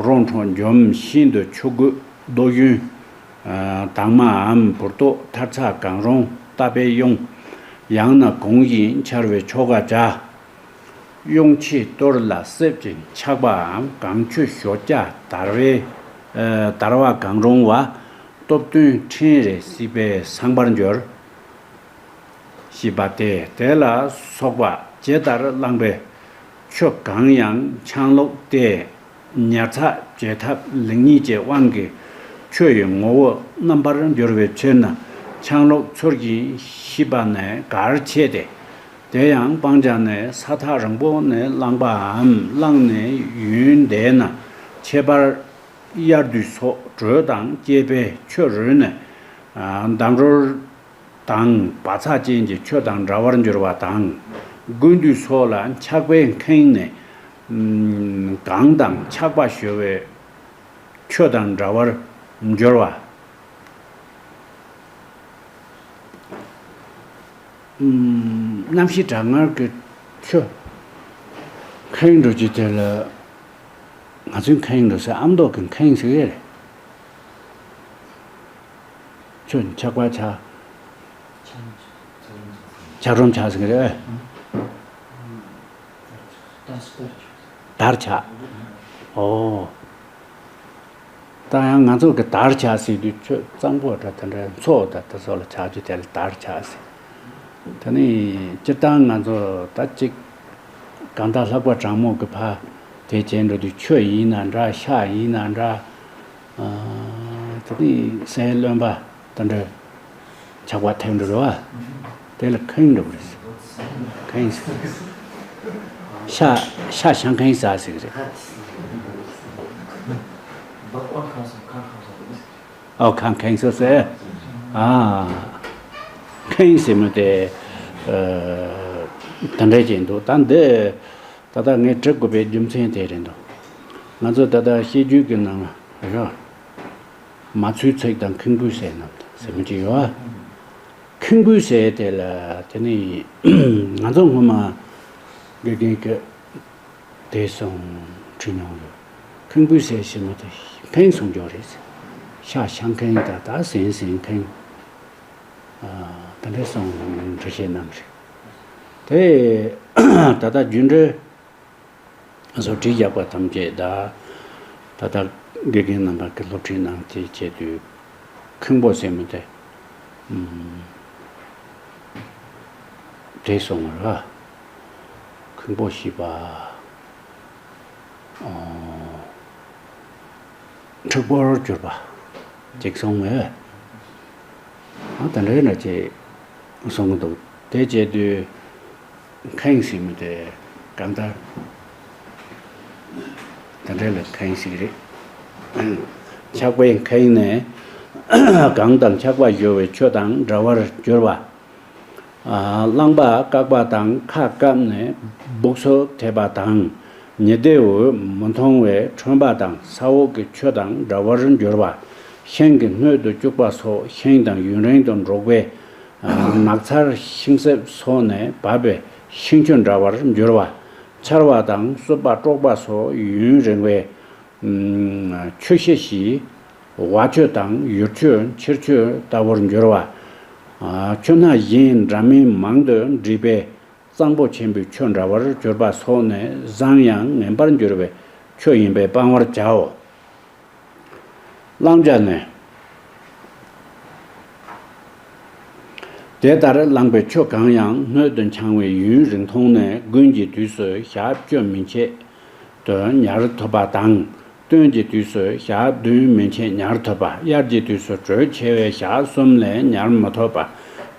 རོང་འཕྲོ་འཇོམས་ཤིན་ཏུ་ཆུ་རྒོད་རྡོ་གཞོན། དྭངས་མའམ་བུར་ཏོག་མཐར་ཚ་གང་རུང་ལྟ་བའི་གཡུང་། ཡང་ན་གོང་བཞིན་འཆར་བའི་ཆོ་ག་བྱ། གཡུང་ཆེན་གཏོར་ལ་གསེབ་ཀྱི་ཆག་པའམ་གང་ཆུ་ཞོ་སྐྱ་དར་བའི། དར་བ་གང་རུང་བ། སྟོབས་བསྟུན་ཕྲེང་རེ་སྲིད་པའི་སངས་པར་འགྱུར། ཞེས་པ་སྟེ་དེ་ལ་སོགས་པ་ཇི་ལྟར་བླངས་པའི་ཆུ་གང་ཡང་ཆང་ལུགས་ཏེ། ཉར་ཚགས་བྱེད་ཐབས་ལེགས་ཉེས་ཀྱི་དབང་གིས་ཆུ་ཡི་ངོ་བོ་རྣམ་པར་འགྱུར་བའི་ཕྱིར་ན་ཆང་ལུགས་ཚུལ་བཞིན་ཤེས་པ་ནི་གལ་ཆེ་སྟེ། དེ་ཡང་སྤང་བྱ་ནི་ས་ཐག་རིང་པོ་ནས་བླངས་པའམ་བླངས་ནས་ཡུན་འདས་ན་ཁྱད་པར་དབྱར་དུས་སོགས་དྲོད་དང་བཅས་པའི་ཆུ་རུལ་ནས་འདམ་རུལ། དང་བག་ཚ་ཅན་གྱི་ཆུ་དང་འདྲ་བར་འགྱུར་བ་དང་། དགུན་དུས་སོགས་ལ་ཆག་པས་ཁེངས་ནས། གངས་དང་ཆག་པ་ཞོ་བའི་ཆུ་དང་འདྲ་བར་འགྱུར་བ། གནམ་གཤིས་གྲང་ངར་གྱི་ཆུ་ཁེངས་འགྲོ་རྒྱུ་དེ་ལ་ང་ཚོས་ཁེངས་འགྲོ་ཟེར་ཨ་མདོ་གི་ཁེངས་ཟེར་གི་རེད། ཁྱོད་ཆག་པ་ཆག་ཆག་རོམ་ཆག་ཟེར་གི་རེད། དར་ཆག་ཨོ། ད་ཡང་ང་ཚོ་གི་དར་ཆག་ཟེར་དུས་ཁྱོད་གཙང་པོ་འདྲ་དེ་འདྲ་མཚོ་འདྲ་དེ་ཚོ་ལ་ཆག་རྒྱུ་དེ་ལ་དར་ཆག་ཟེར། དེ་ནི་སྤྱིར་བཏང་ང་ཚོ་ད་ཅིག་གང་ལྟར་ལྷགས་པ་གྲང་མོ་གི་ཕ་དེ་བྱས་འགྲོ་དུས་ཆུ་ཡིན་ན་འདྲ་ཤ་ཡིན་ན་འདྲ། དེ་ནས་སའི་རློན་པ་དེ་འདྲ་ཆག་པ་ཐེབས་འགྲོ་རེད་བ། དེ་ལ་ཁེངས་འགྲོ་གི་རེད། ཁེངས་ཟེར། ཤ་ཤ་ཤ་ཁེངས་ཟ་ཟེར་གི་རེད། ཨོ་ཁང་ཁེངས་སོ་ཟེར། ཨ་ཁེངས་ཟེར་མི་དེ་དེ་འདྲ་ཅིག་འདུག་ད་འདི་ད་ལྟ་ངས་འབྲི་དགོས་པའི་རྒྱུ་མཚན་དེ་རེད་འདུག་ང་ཚོ་ད་ལྟ་བཤད་རྒྱུད་ཀྱི་ནང་ལ་རེད། མ་ཚུལ་ཚིག་དང་ཁེངས་པོའི་ཟས་རྣམས་ཟེར་མི་ཅིག་ཡོད། ཁེངས་པོའི་ཟས་དེ་ལ་དེ་ནི་ང་ཚོ་སྔོན་མ་དགེ་རྒན་གྱི་དེ་སོང་ཁྲིད་མྱོང་ཡོད། ཁེངས་པོའི་ཟས་ཞེས་མ་དེ་ཁེངས་སོང་འགྱོ་རེད། ཤ་ཤ་ཁེངས་ད་ད་ཟན་ཟན་ཁེངས། དེ་འདྲ་སོང་འདྲི་བཤད་གནང་རེད། དེ་ད་ལྟ་རྒྱུ་འབྲས། ང་ཚོ་བྲིས་བཞག་པ་ཐམས་ཅད་ད་ད་ལྟ་དགེ་རྒན་རྣམ་པ་གི་སློབ་ཁྲིད་གནང་དེ་བྱེད་དུས་ཁེངས་པོ་ཟེར་མི་དེ་དེ་སོང་བ་ར། ཁེངས་པོ་ཞེས་པ། འཁྲུག་པོར་གྱུར་པ་ཅིག་སོང་བས། ཨ་དེ་འདྲའི་འདྲ་ཅིག་གསུང་གི་འདུག་དེ་བྱས་དུས་ཁེངས་ཟེར་མི་དེ་གང་ལྟར་དེ་འདྲ་ལ་ཁེངས་ཟེར་གི་རེད། ཆག་པས་ཁེངས་ནས་གངས་དང་ཆག་པ་ཞོ་བའི་ཆུ་དང་འདྲ་བར་གྱུར་པ། རླངས་པ་བཀག་པ་དང་ཁ་བཀབ་ནས་སྦུག་སུ་ཐེབས་པ་དང་། ཉི་ཟླའི་འོད་མི་མཐོང་བས་ཁྲོན་པ་དང་ས་འོག་གི་ཆུ་དང་འདྲ་བར་འགྱུར་བ། ཤིང་གི་སྣོད་དུ་བཅུག་པ་སོགས་ཤིང་དང་ཡུན་རིང་དུ་འགྲོགས་པས་ནགས་ཚལ་ཤིང་གསེབ་སོགས་ནས་བབས་པའི་ཤིང་ཆུ་འདྲ་བར་འགྱུར་བ། ཆར་བ་དང་སྲུབ་པ་དཀྲོག་པ་སོགས་ཡུན་རིང་བའི་ཆུ་ཤེལ་ཞིག་བ་ཆུ་དང་ཡུར་ཆུ་ཕྱིར་ཆུ་ལྟ་བུར་འགྱུར་བ། ཆུ་སྣ་བཞིན་འདྲ་མིན་མང་དུ་འདྲེས་པས་གཙང་པོ་ཆེན་པོའི་ཆུ་འདྲ་བར་གྱུར་པ་སོགས་ནས་བཟང་ཡང་ངན་པར་འགྱུར་བའི་ཆུ་ཡིན་པས་སྤང་བར་བྱའོ། བླང་བྱ་ནི། དེ་ལྟར་བླངས་པའི་ཆུ་གང་ཡང་སྣོད་དུ་འཆང་བའི་ཡུན་རིང་ཐུང་ནས་དགུན་གྱི་དུས་སུ་ཞག་བཅུ་མན་ཆད་དུ་ཉར་ཐུབ་པ་དང་ སྟོན་གྱི་དུས་སུ་ཞག་བདུན་མན་ཆད་ཉར་ཐུབ་པ། དབྱར་གྱི་དུས་སུ་དྲོད་ཆེ་བས་ཞག་གསུམ་ལས་ཉར་མི་ཐུབ་པ།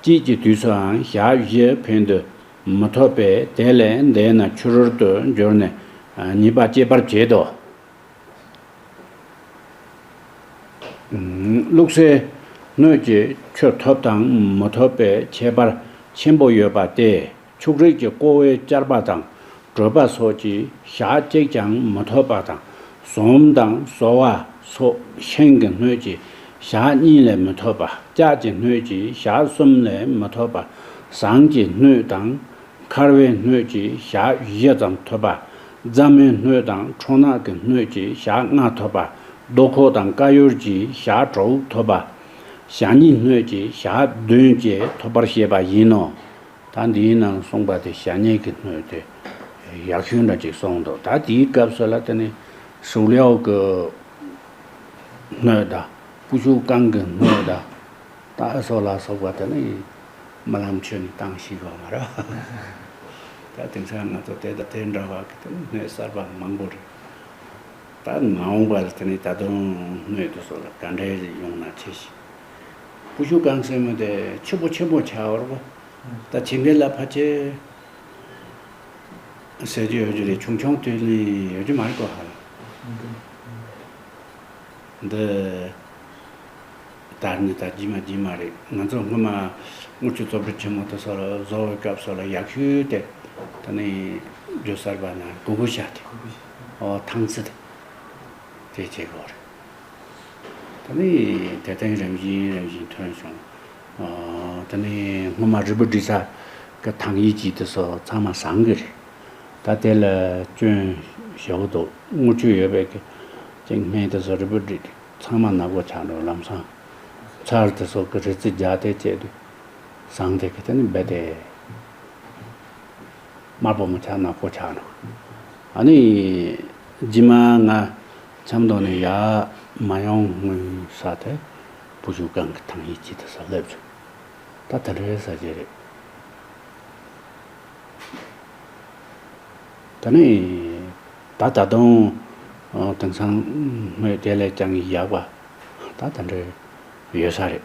དཔྱིད་ཀྱི་དུས་སུའང་ཞག་བཞི་ཕན་དུ་མི་ཐུབ་པས། དེ་ལས་འདས་ན་ཕྱི་རོལ་དུ་གྱུར་ནས་ཉེས་པ་སྐྱེད་པར་བྱེད་དོ། བླུགས་སའི་སྣོད་ཀྱི་ཆུ་ཐུབ་དང་མི་ཐུབ་པའི་ཁྱད་པར་ཆེན་པོ་ཡོད་པ་སྟེ། ཕྱུགས་རིགས་ཀྱི་ཀོ་བའི་བཅར་པ་དང་གྲོད་པ་སོགས་ཀྱིས་ཞག་གཅིག་ཀྱང་མི་ཐུབ་པ་དང་། ཟོམ་དང་ཟོ་བ་སོགས་ཤིང་གི་སྣོད་ཀྱིས་ཞག་གཉིས་ལས་མི་ཐུབ་པ། ལྕགས་ཀྱི་སྣོད་ཀྱིས་ཞག་གསུམ་ལས་མི་ཐུབ་པ། ཟངས་ཀྱི་སྣོད་དང་འཁར་བའི་སྣོད་ཀྱིས་ཞག་བཞི་ཙམ་ཐུབ་པ། རྫ་མའི་སྣོད་དང་ཁྲོ་ནག་གི་སྣོད་ཀྱིས་ཞག་ལྔ་ཐུབ་པ། རྡོ་ཁོག་དང་ཀ་ཡུར་གྱིས་ཞག་དྲུག་ཐུབ་པ། ཞག་གཉིས་སྣོད་ཀྱིས་ཞག་བདུན་བཅས་ཐུབ་པར་བཤད་པ་ཡིན་ནོ། ད་འདིའི་ནང་གསུངས་པ་དེ་ཞག་གཉིས་ཀྱི་སྣོད་དེ་ཡག་ཤོས་འདྲ་ཅིག་གསུངས་འདུག་ད་དེའི་སྐབས་སུ་ལ་དེ་ནི་ཧྲུའུ་ལིའོ་གི་སྣོད་དང་། པུ་ཤུ་ཀང་གི་སྣོད་དང་། ད་ཨ་སོགས་ལ་སོགས་པ་དེ་ནི་རྨི་ལམ་ཆོས་ནས་བཏང་ཤེས་ཡོད་མ་རེད། ད་དེང་སང་ང་ཚོ་དེ་དང་དེ་འདྲ་བ་གི་དེ་ནི་སྣོད་གསར་པ་མང་པོ་རེད། ད་མ་འོངས་པ་ལ་དེ་ནི་ད་དུང་སྣོད་དེ་ཚོ་ལ་ག་འདྲ་ཡོང་ན་ཆེ་ཞིང་། པུ་ཤུ་ཀང་ཟེར་མི་དེ་ཆེ་པོ་ཆེན་པོ་ཆགས་པ་རེད་པ། ད་ཆེ་འགན་ལ་ཕལ་ཆེར་ཟེར་རྒྱུ་ཡོད་རྒྱུ་རེད། ཆུང་ཆུང་དུས་ནས་ཡོད་རྒྱུ་མ་རེད་གོ་ཧ་ལ། འདི་ད་ནི་ད་རྗེས་མ་རྗེས་མ་རེད། ང་ཚོ་སྔོན་མ་དངུལ་ཆུ་བཙོ་བཀྲུ་ཆེན་མོ་དེ་ཚོ་ལ་བཟོ་བའི་སྐབས་སུ་ལ་ཡག་ཤོས་དེ་ད་ནི་རྒྱུ་གསར་པ་ན་གུ་གུ་ཤ་དེ། ཨོ་ཐང་ཙི་དེ། དེ་བྱེད་དགོས་རེད། ད་ནི་དེ་ཐེངས་རིམ་བཞིན་རིམ་བཞིན་ཐོན་བྱུང་། ཨ་ད་ནི་སྔོན་མ་རུས་པ་སྒྲིག་ས་གི་ཐང་ཡིག་ཅིག་དེ་ཚོ་ཚང་མ་བཟང་གི་རེད། ད་དེ་ལ་སྐྱོན་ཞེ་པོ་འདུག་དངུལ་ཆུ་ཡོད་པའི་གི་ཅིག་སྨན་དེ་ཚོ་རུས་པ་སྒྲིག་ཚང་མ་ནག་པོ་ཆགས་འགྲོ། ལམ་སང་ཚར་དེ་ཚོ་གི་རི་རྩི་རྒྱག་དེ་བྱས་དུས་བཟང་དེ་གི་དེ་ནི་རྦད་དེ། དམར་པོ་མི་ཆགས་ནག་པོ་ཆགས་འགྲོ། ཨ་ནི་རྗེས་མ་ང་ཆབ་མདོ་ནས་ཡར་མ་ཡོང་སྔོན་ས་དེ་པུ་ཤུ་ཀང་གི་ཐང་ཡིག་ཅིག་དེ་ས་སླེབས་བྱུང་། ད་དེ་འདྲའི་ས་ཆ་རེད། ད་ནི་ད་ད་དུང་དེང་སང་སྣོད་དེ་ལས་ཀྱང་ཡག་པ་ད་དེ་འདྲ་ཡོད་ས་རེད།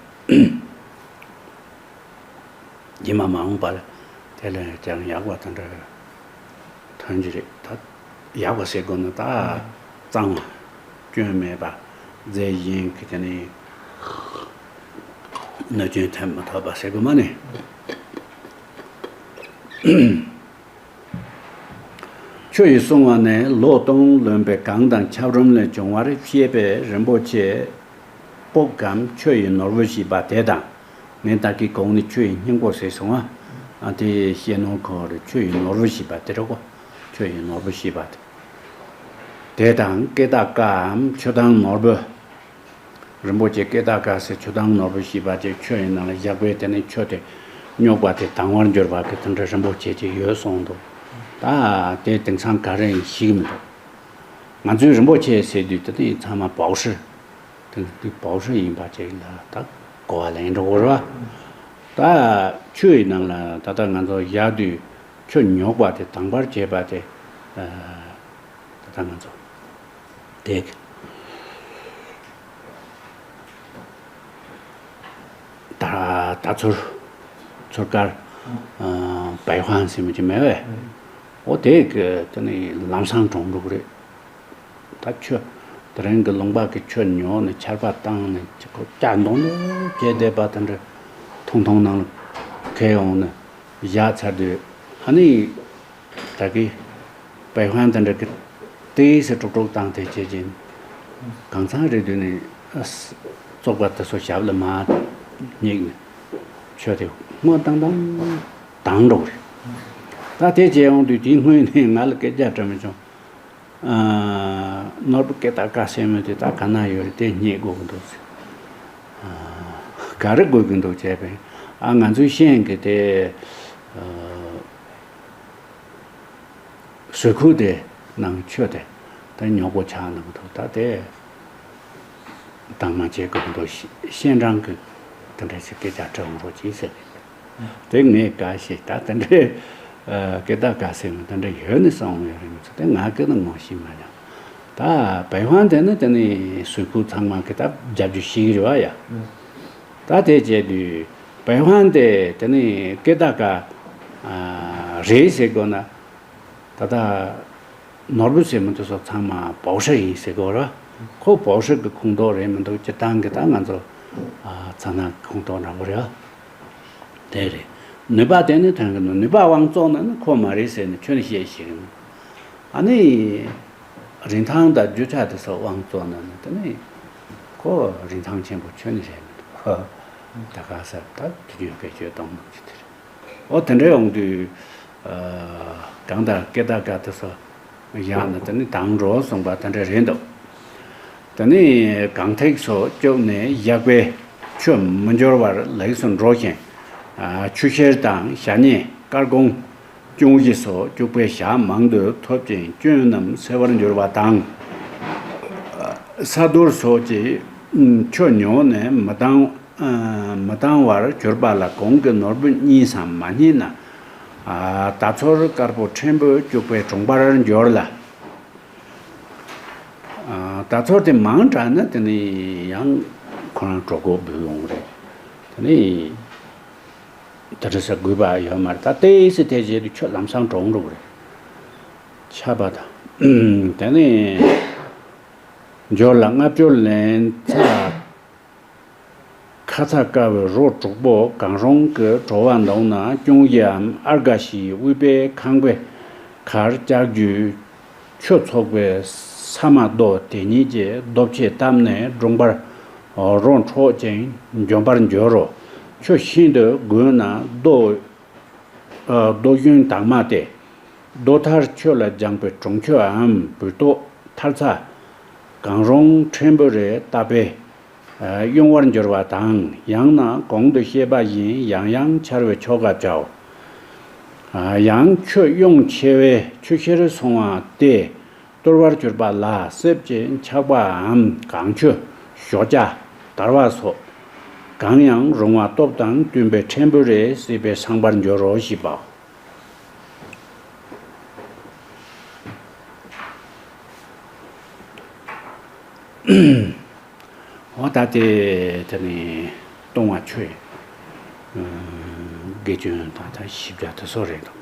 རྗེས་མ་མ་འོངས་པ་ལ་དེ་ལས་ཀྱང་ཡག་པ་དེ་འདྲ་ཐོན་གྱི་རེད། ད་ཡག་པ་ཟེར་དགོས་ན་ད་གཙང་བ་སྐྱོན་མེད་པ་རྫས་གཞན་གྱི་དེ་ནི་གནོད་སྐྱོན་ཐེབས་མི་ཐུབ་པ་ཟེར་དགོས་མ་ནི། ཆུ་ཡིས་བསྲུང་བ་ནི་ལོ་སྟོང་ལོན་པའི་གངས་དང་ཆབ་རོམ་ལས་བྱུང་བར་བཤད་པས་རིན་པོ་ཆེ་སྤོབས་སྒམ་ཆུ་ཡི་ནོར་བུ་ཞེས་པ་དེ་དང་། ངས་ད་གིན་གོང་ནས་ཆུ་ཡི་སྙིང་པོ་ཟེར་སོང་ང་། ཨ་དེ་བཤད་ནོར་གོ་རེ་ཆུ་ཡི་ནོར་བུ་ཞེས་པ་དེ་རེད་གོ། ཆུ་ཡི་ནོར་བུ་ཞེས་པ་དེ། དེ་དང་ཀེ་ཏ་ཀའམ་ཆུ་དྭངས་ནོར་བུ། རིན་པོ་ཆེ་ཀེ་ཏ་ཀ་ཟེར་ཆུ་དྭངས་ནོར་བུ་ཞེས་པ་དེ་ཆུ་ཡི་ནང་ལ་བཞག་པས་དེ་ནི་ཆུ་དེ་རྙོག་པ་དེ་དྭངས་པར་འགྱུར་བ་གི་དེ་འདྲ་རིན་པོ་ཆེ་ཅིག་ཡོད་གསུངས་འདུག་ད་དེ་དེང་སང་ག་རེ་ཡིན་ཤེས་ཀྱི་མི་འདུག་ང་ཚོའི་རིན་པོ་ཆེ་ཟེར་དུས་དེ་ནི་ཚང་མ་宝石། དེ་དུས་宝石་ཡིན་པ་ཅིག་ལ་ད་གོ་བ་ལེན་འགྲོ་དགོས་རེད་བ། ད་ཆུ་ཡི་ནང་ལ་ད་ལྟ་ང་ཚོ་བཞག་དུས་ཆུ་རྙོག་པ་དེ་དྭངས་པར་བྱེད་པ་དེ། ད་ལྟ་ང་ཚོ་དེ་ད་ད་ཚུར་ཚུར་དཀར་པའི་ཧོན་ཟེར་མི་ཅིག་མེད་པས། འོ་དེ་གི་དེ་ནི་ལམ་སང་གྲོང་འགྲོ་གི་རེད། ད་ཆུ་དེ་རིང་གི་ལུང་པ་གི་ཆུ་ཉོ་ནས་ཆར་པ་བཏང་ནས་ཅི་ཁོ་ཀྱ་མདོང་མདོང་བྱས་བསྡད་པ་དེ་འདྲ་ཐུང་ཐུང་ནང་ལ་ཁེལ་ཡོང་ནས་བཞག་ཚར་དུས་ཨ་ནི། ད་གི་པའི་ཧོན་དེ་འདྲ་གི་ཏེ་སི་དཀྲུག་དཀྲུག་བཏང་དེ་བྱེད་ཀྱིན། གང་ཚང་རེད་དུས་ནི་ཨ་ཙོག་པ་དེ་ཚོ་ཞབས་ལ་མར་སྙེག་ནས་ཆུ་དེ་སྔོ་ཏང་ཏང་དྭངས་འགྲོ་གི་རེད། ད་དེ་བྱས་ཡོང་དུས་དེའི་སྔོན་ནས་ང་ལ་སྐད་ཆ་དྲི་མི་བྱུང་། ཨ་ནོར་བུ་སྐད་གྲགས་དཀར་སེར་མོ་དེ་ད་ག་ན་ཡོད་རེད། དེ་རྙེད་དགོས་ཀྱི་འདུག་ཟེར། ཨ་ག་རེ་དགོས་ཀྱི་འདུག་བྱས་པས་ཨ་ང་ཚོའི་ཤེས་ཡོན་གྱི་དེ་ཨ། ཟོས་ཁུག་དེ་ནང་ཆུ་དེ་ད་ཉོག་པོ་ཆགས་ནང་དུ་ད་དེ་དྭངས་མ་བྱེད་དགོས་འདུག་ཤེས་རང་གི་དེ་འདྲ་ཞིག་སྐད་ཆ་དྲི་འོང་རོགས་གྱིས་ཟེར། དེ་ངས་ག་ཤེས་ད་དེ་འདྲའི་སྐད་བརྡ་ག་ཟེར་མི་དེ་འདྲ་ཡོད་ནི་བསམ་ཡོད་རེད། མི་ཚོ་དེ་ང་སྐད་ནི་ངོ་ཤེས་མ་ཡང་ ད་北方དེ་ནི་དེ་ནི་水库 ཚང་མ་གི་ད་རྒྱབ་རྒྱུ་ཞིག་རེད་བ་ཡ། ད་དེ་བྱས་དུས་北方དེ་དེ་ནི་སྐད་གྲགས་ཀ་རེད་ཟེར་དགོས་ན། ད་ལྟ་ནོར་བུ་ཟེར་མི་དེ་ཚོ་ཚང་མ་博士ཡིན་ཟེར་དགོས་རེད། ཁོ་博士གི་ཁོངས་གཏོགས་རེད་མི་འདུག་སྤྱིར་བཏང་གི་ད་ང་ཚོ་ཚང་ན་ཁོངས་གཏོགས་འདྲ་པོ་རེད། དེ་རེད། ནུས་པ་དེ་ནི་ཐོན་གི་འདུག་ནུས་པ་དབང་བཙོག་ན་ནི་ཁོ་མ་རེད་ཟེར་ནས་ཁྱོན་ནས་བཤད་ཤེས་གི་འདུག་ཨ་ནི། རིན་ཐང་དང་རྒྱུ་ཆ་དེ་ཚོ་དབང་བཙོག་ན་ནི་དེ་ནི་ཁོ་རིན་ཐང་ཆེན་པོ་ཁྱོན་ནས་རེད་མི་འདུག་ད་ག་ས་ད་དུས་རྒྱུན་བེད་སྤྱོད་གཏོང་མི་རྒྱུ་དེ་རེད། འོ་དེ་འདྲ་ཡོང་དུས། གང་ལྟར་སྐད་གྲགས་ཀ་དེ་ཚོ་བཞག་ན་དེ་ནི་དྭངས་འགྲོ་གསུངས་པ་དེ་འདྲ་རེད་འདུག་དེ་ནི་གངས་ཐིགས་སོགས་སྐྱོབ་ནས་བཞག་པའི་ཆུ་མི་འབྱོར་བར་ལེགས་སུ་འགྲོ་ཞིང་། ཆུ་ཤེལ་དང་ཞ་སྙེད་དཀར་གོང་ཅུང་ཞི་སོགས་སྐྱུག་པའི་ཞག་མང་དུ་ཐོབ་ཅིང་སྐྱོན་རྣམས་སེལ་བར་འགྱུར་བ་དང་། ས་རྡོར་སོགས་ཀྱིས་ཆུ་ཉུང་ནས་མི་ལྡང་། མི་ལྡང་བར་གྱུར་པ་ལ་གོང་གི་ནོར་བུ་གཉིས་སམ་མ་རྙེད་ན། ད་ཚོར་དཀར་པོ་ཕྲན་བུ་སྐྱུག་པའི་གྲོང་པར་འགྱུར་ལ། ད་ཚོར་དེ་མང་དྲགས་ན་དེ་ནི་ཡང་ཁོ་རང་གྲོད་ཁོག་འབུ་ཡོང་རེད། དེ་ནི་དེ་འདྲ་ཟེར་དགོས་པ་ཡོད་མ་རེད། ད་ཏོག་ཙམ་དེ་བྱས་དུས་ཁྱོད་ལམ་སང་གྲོངས་འགྲོ་གི་རེད། ཆད་པ་དང་། དེ་ནི་འབྱོར་ལ་ལྔ་བཅུ་ལན་ཚ། ཁ་ཚ་དཀར་བའི་རོ་དྲུག་པོ་གང་རུང་གི་བྲོ་བ་འདུག་ན་ཅུང་ཞིའམ་ཨར་ག་ཤིའི་དབུས་པའི་ཁང་པའི་ཁར་ལྕགས་ཀྱུས་ཆུ་ཚོགས་པའི་ས་མ་རྡོ་དེ་ཉིད་ཀྱིས་རྡོ་ཕྱེ་བཏབ་ནས་གྲོང་པར་རོ་འཕྲོག་ཅིང་འཇོམས་པར་འགྱུར་རོ། ཆུ་ཤིན་ཏུ་རྒུད་ན་རྡོ། རྡོ་ཞུན་དྭངས་མ་སྟེ། རྡོ་ཐར་ཆུ་ལ་སྦྱངས་པའི་གྲོང་ཆུའམ་བུལ་ཏོག་ཐར་ཚྭ། གང་རུང་ཕྲན་བུ་རེ་བཏབ་པས་གཡུང་བར་འགྱུར་བ་དང་། ཡང་ན་གོང་དུ་བཤད་པ་བཞིན་ཡང་ཡང་འཆར་བའི་ཆོ་ག་བྱའོ། ཡང་ཆུ་གཡུང་ཆེ་བས་ཆུ་ཤེལ་སོང་བ་སྟེ་གཏོར་བར་གྱུར་པ་ལ་གསེབ་ཀྱི་འཁྱག་པའམ་གངས་ཆུ་ཞོ་སྐྱ་དར་བ་སོགས་གང་ཡང་རུང་བ་སྟོབས་དང་བསྟུན་པའི་ཕྲན་བུ་རེ་སྲིད་པས་སངས་པར་འགྱུར་རོ་ཞེས་པའོ། འོ་ད་དེ་དེ་ནི་ལྟུང་བ་ཆོས་དགེ་སྦྱོང་དང་ད་བཞི་བརྒྱ་དེ་ཚོ་རེད་དོ།